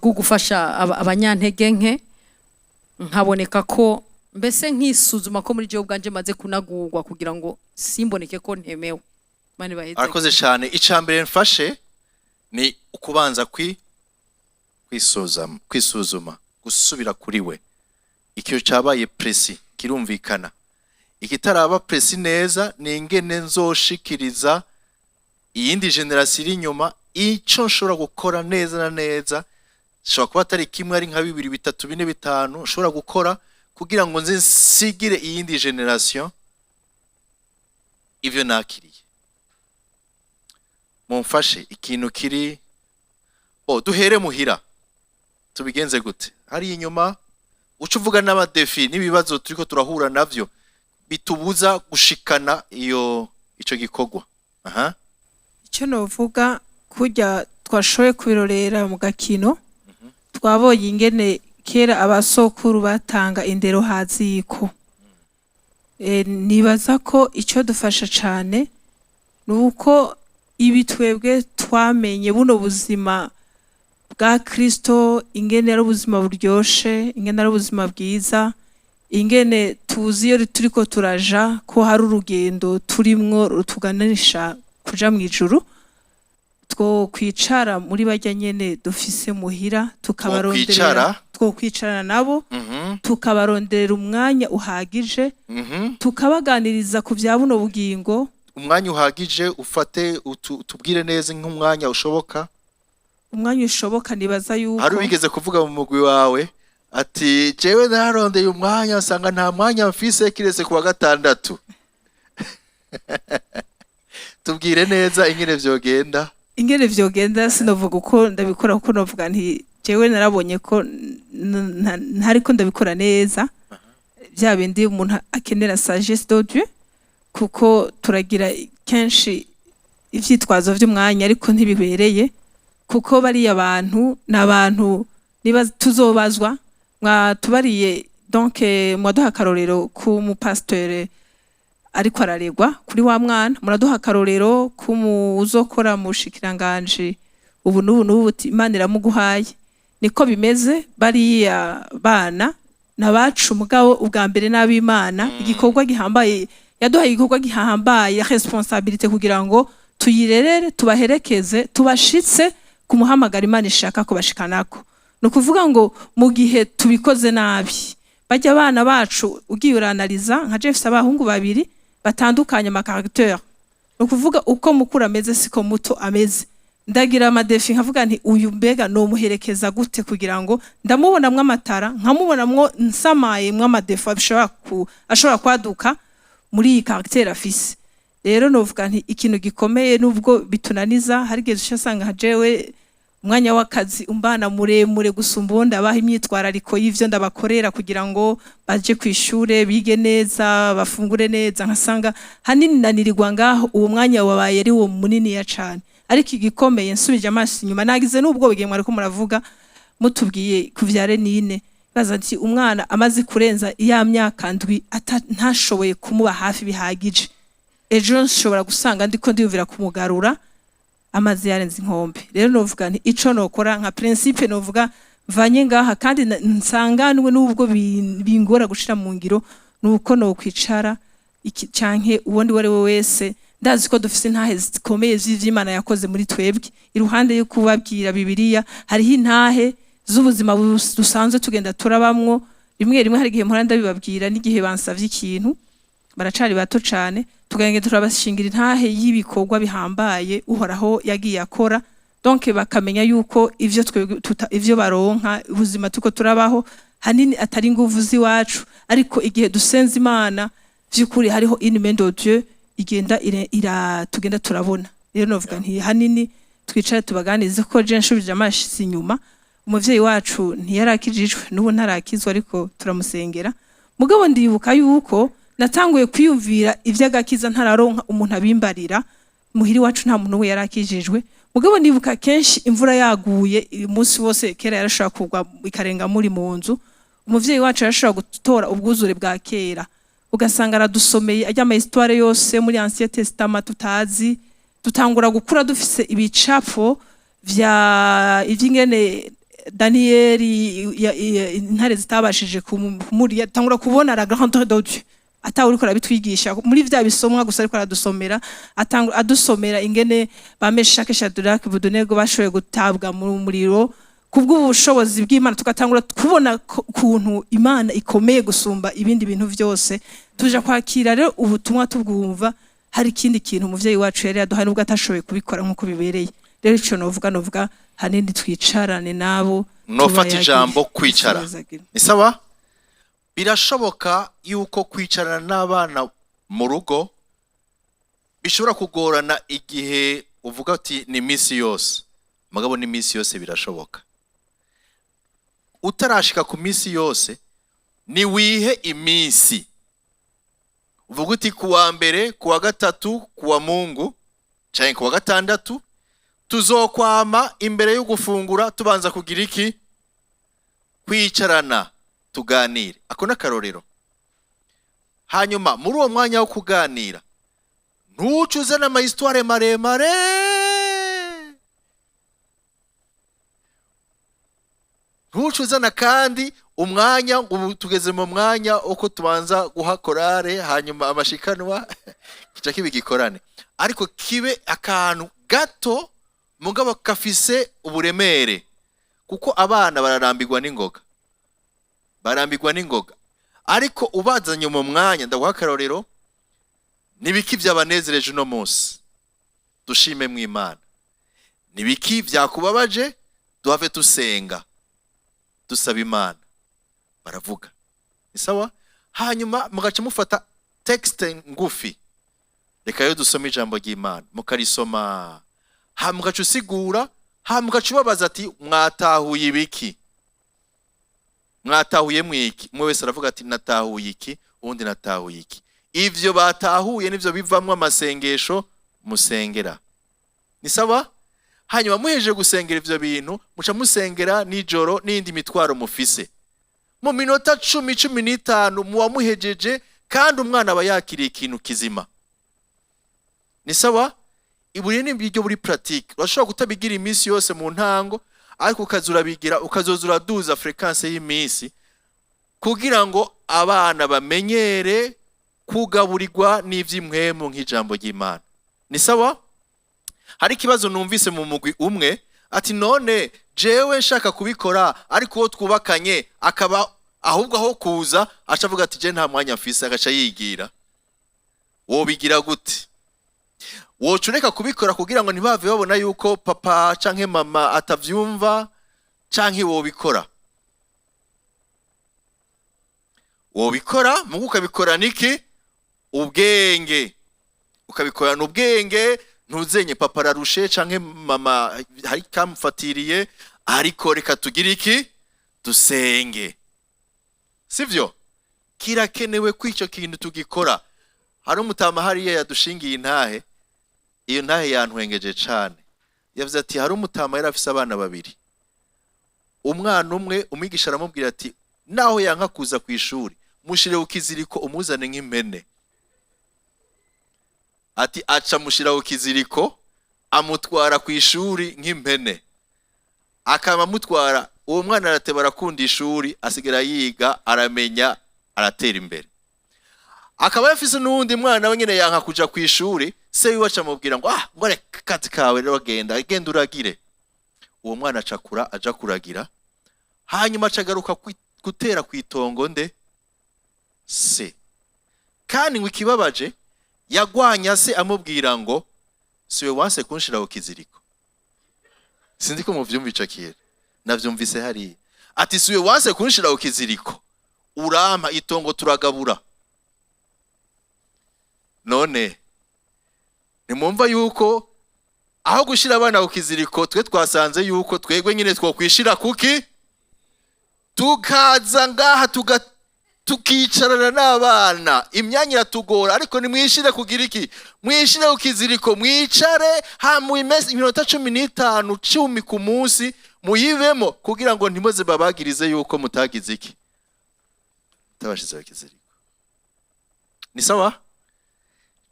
bwo gufasha abanyantege nke, nkaboneka ko mbese nkisuzuma ko muri jewe ubwanje maze kunagurwa kugira ngo simboneke ko ntemewe. Imana ibaheze. Arakoze cyane. Icya mbere mfashe ni ukubanza kwisuzuma, gusubira kuri we. Icyo cyabaye précis kirumvikana. Ikitaraba précis neza ni ingene nzoshikiriza iyindi génération iri inyuma icyo nshobora gukora neza na neza. Shobora kuba atari kimwe, ari nka bibiri, bitatu, bine, bitanu nshobora gukora kugira ngo nze nsigire iyindi génération ivyo nakiriye. Mumfashe ikintu kiri bo duhere muhira. Tubigenze gute? Hari inyuma Uca uvuga n'ama défis n'ibibazo turiko turahura navyo bitubuza gushikana iyo ico gikorwa. Aha. Icyo novuga, kurya twashoboye kubirorera mu gakino, twabonye ingene kera abasokuru batanga indero haziko. Nibaza ko icyo dufasha cyane ni uko ibi twebwe twamenye buno buzima bwa Kristo, ingene ari ubuzima buryoshe, ingene ari ubuzima bwiza, ingene tuzi iyo turiko turaja ko hari urugendo turimwo rutuganisha kuja mu ijuru, two kwicara muri barya nyene dufise muhira tukabaronderera. Twokwicara? Twokwicarana nabo, tukabaronderera umwanya uhagije, tukabaganiriza ku bya buno bugingo. Umwanya uhagije, ufate tubwire neza nk'umwanya ushoboka. Umwanya ushoboka, nibaza yuko Hari wigeze kuvuga mu mugwi wawe ati: "Jewe nararondeye umwanya, nsanga nta mwanya mfise kiretse kuwa gatandatu." Tubwire neza ingene vyogenda. Ingene vyogenda, sinovuga uko ndabikora, kuko novuga nti jewe narabonye ko ntariko ndabikora neza, bya bindi umuntu akenera sagesse de Dieu, kuko turagira kenshi ivyitwazo vy'umwanya, ariko ntibibereye, kuko bariya bantu ni abantu niba tuzobazwa. Mwatubariye, donc mwaduha akarorero ku mupasiteri ariko araregwa kuri wa mwana, muraduha akarorero uzokora mu bushikiranganji ubu n'ubu n'ubu, uti Imana iramuguhaye. Niko bimeze, bariya bana nabacu, mugabo ubwa mbere n'ab'Imana. Igikorwa gihambaye yaduhaye, igikorwa gihambaye, responsabilité, kugira ngo tuyirerere, tubaherekeze, tubashitse ku muhamagara Imana ishaka kubashikanako. Ni ukuvuga ngo mu gihe tubikoze nabi, bajya abana bacu, ugiye uranaliza nka Jeff, abahungu babiri batandukanye ama caractère, ni ukuvuga uko mukuru ameze siko muto ameze. Ndagira ama défis, nkavuga nti: "Uyu mbega nomuherekeza gute?" Kugira ngo ndamubonamwo amatara, nkamubonamwo nsamaye mwo ama défauts ashobora kwaduka muri iyi caractère afise. Rero novuga nti ikintu gikomeye, nubwo bitunaniza, hari igihe uca usanga nka jewe umwanya w'akazi umbana muremure gusumba uwo ndabaha imyitwarariko y'ivyo ndabakorera kugira ngo baje ku ishure, bige neza, bafungure neza, nkasanga hanini nanirirwa ngaho, uwo mwanya wabaye ari wo muniniya cane. Ariko igikomeye, nsubije amaso inyuma, nagize n'ubwo bigiye mwariko muravuga, mutubwiye ku vya Renine, baza nti umwana amaze kurenza ya myaka 7, ntashoboye kumuba hafi bihagije, ejo nshobora gusanga ndiko ndiyumvira kumugarura amazi yarenze inkombe. Rero novuga nti ico nokora nka principe, novuga mvanye ngaha kandi nsanganwe n'ubwo bingora gushira mu ngiro, nuko nokwicara canke uwundi uwo ari we wese. Ndazi ko dufise intahe zikomeye z'ivy'Imana yakoze muri twebwe. Iruhande yo kubabwira Bibiliya, hariho intahe z'ubuzima dusanzwe tugenda turabamwo. Rimwe rimwe hari igihe mpora ndabibabwira, n'igihe bansavye ikintu, baracari bato cane, tugenda turabashingira intahe y'ibikorwa bihambaye Uhoraho yagiye akora, donc bakamenya yuko ivyo twebwe ivyo baronka, ubuzima tuko turabaho, hanini atari inguvu z'iwacu, ariko igihe dusenze Imana vy'ukuri, hariho une main de Dieu igenda ira tugenda turabona. Rero novuga nti hanini twicare tubaganirize, ko je nshubije amaso inyuma, umuvyeyi wacu ntiyarakijijwe, n'ubu ntarakizwa, ariko turamusengera. Mugabo ndibuka yuko natanguye kwiyumvira ivy'agakiza ntararonka umuntu abimbarira. Muhiri wacu nta muntu we yarakijijwe, mugabo ndibuka kenshi imvura yaguye umunsi wose, kera yarashobora kugwa ikarenga muri mu nzu, umuvyeyi wacu yarashobora gutora ubwuzure bwa kera, ugasanga aradusomeye ajya ama histoire yose muri Ancien Testament tutazi. Dutangura gukura dufise ibicapo vya ivy'ingene Daniyeli intare zitabashije kumurya. Tangura kubona la grandeur de Dieu atawe uriko arabitwigisha muri vya bisomwa gusa, ariko aradusomera, atangura adusomera ingene ba Meshake, Shadrach, Abednego bashoboye gutabwa mu muriro kubw'ubushobozi bw'Imana. Tugatangura kubona ukuntu Imana ikomeye gusumba ibindi bintu vyose. Tuja kwakira rero ubutumwa tubwumva, hari ikindi kintu umuvyeyi wacu yari yaduhaye, nubwo atashoboye kubikora nk'uko bibereye. Rero ico novuga hanini twicarane nabo, Nofata tubayagire. ijambo kwicara. Tubazagire. Ni sawa, birashoboka yuko kwicarana n'abana mu rugo bishobora kugorana igihe uvuga ati ni iminsi yose, mugabo ni iminsi yose birashoboka. Utarashika ku minsi yose. Ni wihe iminsi uvuga uti kuwa mbere, kuwa gatatu, kuwa Mungu canke kuwa gatandatu tuzokwama imbere yo gufungura tubanza kugira iki? Kwicarana tuganire. Ako n'akarorero. Hanyuma muri uwo mwanya wo kuganira ntuce uzana ama histoires maremare, ntuce uzana kandi umwanya. Ubu tugeze mu mwanya uko tubanza guha chorale, hanyuma amashikanwa kica kiba igikorane, ariko kibe akantu gato mugabo kafise uburemere, kuko abana bararambirwa n'ingoga, barambirwa n'ingoga. Ariko ubazanye mu mwanya, ndaguha akarorero, nibiki byabanezereje uno munsi dushime mu Imana, nibiki byakubabaje duhave tusenga dusaba Imana, baravuga ni sawa. Hanyuma mugaca mufata texte ngufi, reka yo dusome ijambo ry'Imana, mukarisoma, hama mugaca usigura, hama mugaca ubabaza ati mwatahuye ibiki, mwatahuye mwiki? Umwe wese aravuga ati natahuye iki, uwundi natahuye iki. Ivyo batahuye nivyo bivamwo amasengesho musengera, ni sawa. Hanyuma muhejeje gusengera ivyo bintu, muca musengera nijoro n'indi mitwaro mufise. Mu minota 10, 15 muba muhejeje, kandi umwana aba yakiriye ikintu kizima, ni sawa. Iburi ni ibyo buri pratique, urashobora kutabigira iminsi yose mu ntango, ariko ukazurabigira, ukazoza uraduza fréquence y'iminsi kugira ngo abana bamenyere kugaburirwa n'ivy'impwemu nk'ijambo ry'Imana, ni sawa. Hari ikibazo numvise mu mugwi umwe ati none jewe nshaka kubikora, ariko uwo twubakanye akaba ahubwo aho kuza aca avuga ati je nta mwanya mfise, agaca yigira. Wobigira gute? Woca ureka kubikora kugira ngo ntibave babona yuko papa canke mama atavyumva, canke wobikora? Wobikora mugu ukabikora niki? Ubwenge. Ukabikorana ubwenge, ntuzenye papa ararushe canke mama hari kamfatiriye, ariko reka tugire iki? Dusenge, sivyo? Kirakenewe ko ico kintu tugikora. Hari umutama hariya yadushingiye intahe, iyo ntahe yantwengeje cane. Yavuze ati hari umutama yari afise abana babiri, umwana umwe umwigisha aramubwira ati naho yanka kuza ku ishuri mushire ukiziriko umuzane nk'impene. Ati aca mushira ukiziriko amutwara ku ishuri nk'impene, akaba amutwara. Uwo mwana arateba arakunda ishuri, asigara yiga, aramenya, aratera imbere. Akaba yafise n'uwundi mwana we nyene yanka kuja ku ishuri, se wiwe aca amubwira ngo ah ngo reka kazi kawe rero genda, genda uragire. Uwo mwana acakura aja kuragira, hanyuma acagaruka gutera kw'itongo nde se. Kandi ngo ikibabaje, yagwanya se amubwira ngo siwe wanse kunshira ku kiziriko. Sinzi ko muvyumva ico kintu, navyumvise hariya. Ati siwe wanse kunshira ku kiziriko, urampa itongo turagabura. None nimwumva yuko aho gushira abana ku kiziriko twe twasanze yuko twegwe nyine twokwishira kuki, tukaza ngaha tukicarana n'abana, imyanya iratugora, ariko nimwishire kugira iki? Mwishire ku kiziriko, mwicare hamu iminota 15, 10 ku munsi muyibemo, kugira ngo ntimuze babagirize yuko mutagize iki, mutabashize ku kiziriko. Ni sawa?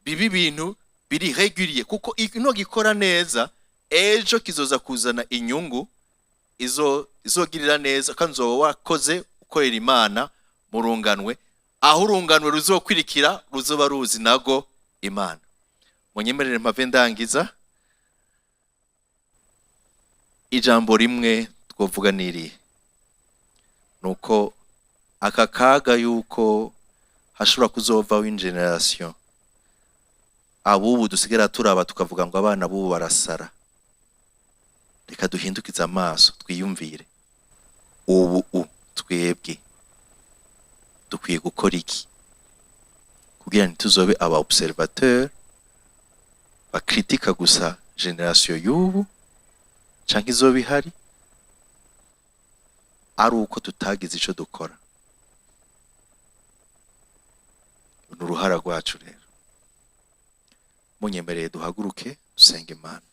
Bibi bintu biri régulier, kuko ino gikora neza ejo kizoza kuzana inyungu izogirira neza, kandi uzoba wakoze ukorera Imana murunganwe, aho urunganwe ruzokwirikira ruzoba ruzi nago Imana. Munyemerere mpave ndangiza ijambo rimwe twovuga niri, nuko aka kaga yuko hashobora kuzovaho generation abubu dusigara turaba tukavuga ngo abana bubu barasara. Reka duhindukize amaso twiyumvire, ubu twebwe dukwiye gukora iki kugira ntituzobe aba observateur bakritika gusa generation y'ubu canke izoba ihari, ari uko tutagize ico dukora. Ni uruhara rwacu. Rero munyemereye duhaguruke dusenge Imana.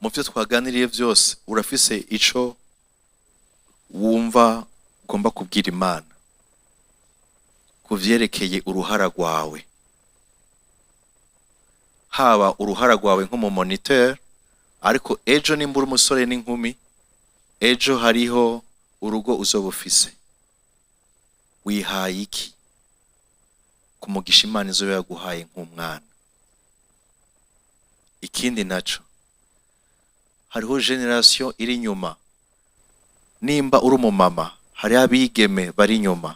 Mu byo twaganiriye byose, urafise ico wumva ugomba kubwira Imana ku vyerekeye uruhara rwawe, haba uruhara rwawe nk'umu moniteur, ariko ejo nimba uri umusore n'inkumi, ejo hariho urugo uzoba ufise, wihaye iki kumugisha Imana izoba yaguhaye nk'umwana? Ikindi naco, hariho génération iri inyuma. Nimba uri umumama, hariho abigeme bari inyuma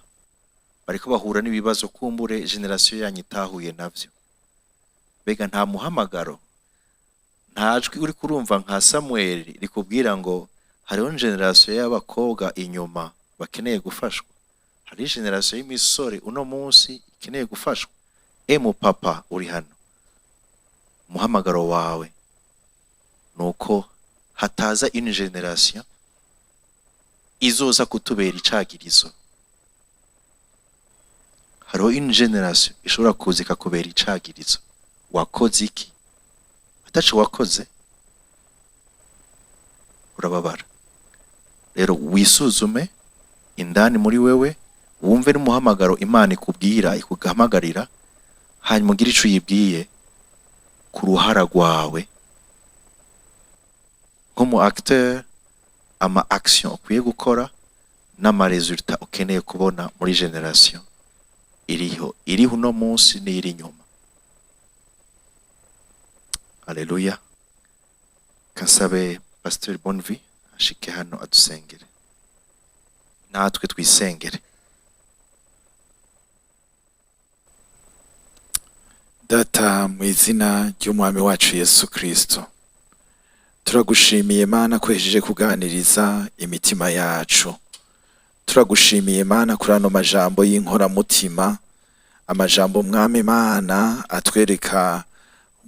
bariko bahura n'ibibazo kumbure génération yanyu itahuye navyo. Mbega nta muhamagaro, nta jwi uri kurumva nka Samuel rikubwira ngo hariho génération y'abakobwa inyuma bakeneye gufashwa, hari génération y'imisore uno munsi ikeneye gufashwa? Emu papa uri hano, umuhamagaro wawe nuko hataza une génération izoza kutubera icagirizo. Hariho une génération ishobora kuza ikakubera icagirizo. Wakoze iki? Ataco wakoze, urababara. Rero wisuzume indani muri wewe, wumve n'umuhamagaro Imana ikubwira, ikugahamagarira, hanyuma ugire ico uyibwiye ku ruhara rwawe nk'umu acteur, ama action ukwiye gukora n'ama résultat ukeneye kubona muri génération iriho uno munsi n'iri inyuma. Haleluya. Kasabe Pasteur Bonvi ashike hano adusengere, natwe twisengere. Data, mu izina ry'Umwami wacu Yesu Kristo, turagushimiye Mana ko uhejeje kuganiriza imitima yacu. Turagushimiye Mana kuri ano majambo y'inkoramutima, amajambo Mwami Mana atwereka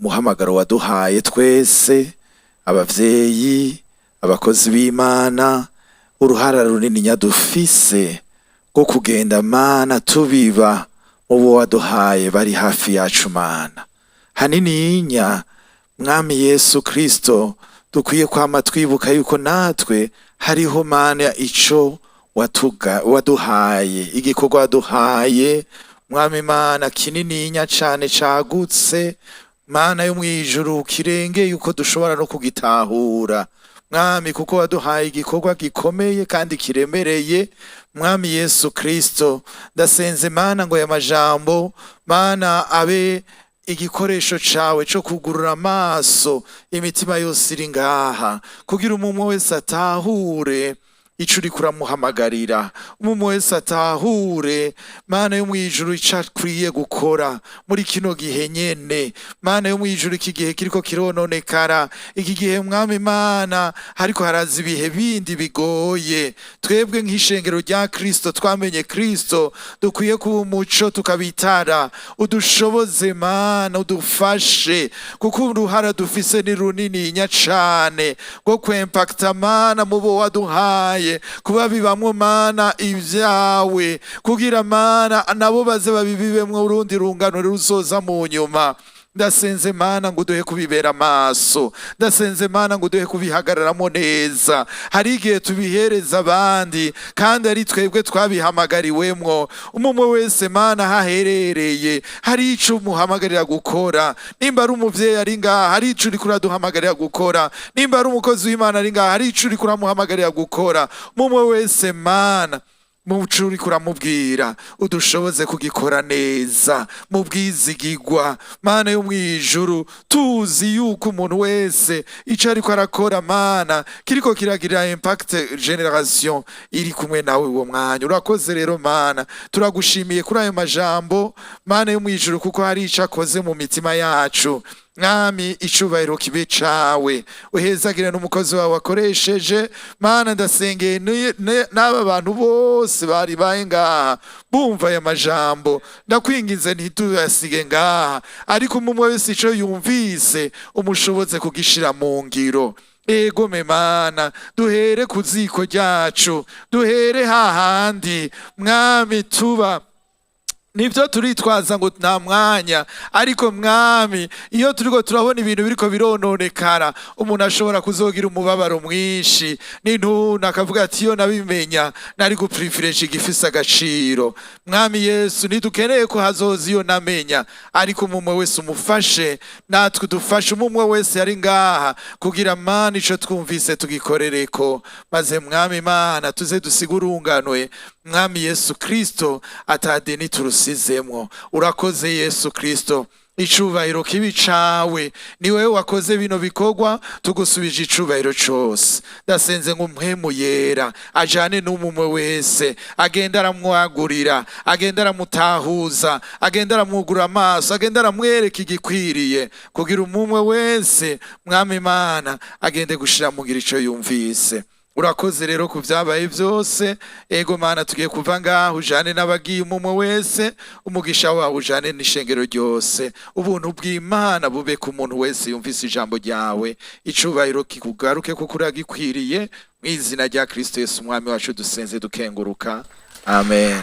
umuhamagaro waduhaye twese, abavyeyi, abakozi b'Imana, uruhara runini nyadufise rwo kugenda Mana tubiba mu bo waduhaye bari hafi yacu Mana. Hanininya Mwami Yesu Kristo, dukwiye kwama twibuka yuko natwe hariho Mana ico waduhaye, igikorwa waduhaye Mwami Mana kinininya cane cagutse Mana yo mwijuru, kirengeye yuko dushobora no kugitahura Mwami, kuko waduhaye igikorwa gikomeye kandi kiremereye. Mwami Yesu Kristo, ndasenze Mana ngo aya majambo Mana abe igikoresho cawe co kugurura amaso imitima yose iri ngaha, kugira umwe wese atahure ico uriko uramuhamagarira, umwe wese atahure Mana yo mwijuru ico akwiye gukora muri kino gihe nyene. Mana yo mwijuru, iki gihe kiriko kirononekara, iki gihe Mwami Mana hariko haraza ibihe bindi bigoye. Twebwe nk'ishengero rya Kristo twamenye Kristo, dukwiye kuba umuco tukabitara. Udushoboze Mana, udufashe, kuko uruhara dufise ni runini nya cane rwo kwempakta Mana mu bo waduhaye, kuba bibamwo Mana ibyawe, kugira Mana nabo baze babibibemwo urundi rungano ruzoza mu nyuma. Ndasenze Mana ngo uduhe kubibera amaso, ndasenze Mana ngo uduhe kubihagararamo neza. Hari igihe tubihereza abandi kandi ari twebwe twabihamagariwemwo. Umwe wese Mana haherereye hari ico umuhamagarira gukora. Nimba ari umuvyeyi ari ngaha, hari ico uriko uraduhamagarira gukora. Nimba ari umukozi w'Imana ari ngaha, hari ico uriko uramuhamagarira gukora. Umwe wese Mana muco uriko uramubwira, udushoboze kugikora neza mu bwizigigwa. Mana yo mwijuru, tuzi yuko umuntu wese ico ariko arakora Mana kiriko kiragira impact génération iri kumwe nawe uwo mwanya. Urakoze rero Mana, turagushimiye kuri ayo majambo Mana yo mwijuru, kuko hari ico akoze mu mitima yacu. Mwami, icubahiro kibe cawe, uhezagire n'umukozi wawe wakoresheje. Mana, ndasengeye n'aba bantu bose bari baye ngaha bumva aya majambo, ndakwinginze ntituyasige ngaha, ariko umwe wese ico yumvise umushoboze kugishira mu ngiro. Egome Mana, duhere ku ziko ryacu, duhere hahandi Mwami tuba. Nibyo turitwaza ngo nta mwanya, ariko Mwami, iyo turiko turabona ibintu biriko birononekara, umuntu ashobora kuzogira umubabaro mwinshi n'intuntu, akavuga ati: "Iyo nabimenya nari guprivilégier igifise agaciro." Mwami Yesu, ntidukeneye ko hazoza iyo namenya, ariko umumwe wese umufashe, natwe dufashe umumwe wese ari ngaha, kugira Mana ico twumvise tugikorereko, maze Mwami Imana tuze dusige urunganwe, Mwami Yesu Kristo, atadeni turusizemwo. Urakoze Yesu Kristo, icubahiro kibi cawe. Ni wewe wakoze bino bikorwa, tugusubije icubahiro cose. Ndasenze ngo Mpwemu Yera ajane n'umumwe wese, agenda aramwagurira, agenda aramutahuza, agenda aramwugura amaso, agenda aramwereka igikwiriye, kugira umumwe wese, Mwami Imana, agende gushira mu ngiro ico yumvise. Urakoze rero ku byabaye byose. Ego Mana, tugiye kuva ngaho, ujane n'abagiye, umumwe wese, umugisha wawe ujane n'ishengero ryose. Ubuntu bw'Imana bube ku muntu wese yumvise ijambo ryawe. Icubahiro kikugaruke kuko uragikwiriye. Mu izina rya Kristo Yesu Umwami wacu dusenze dukenguruka, amen.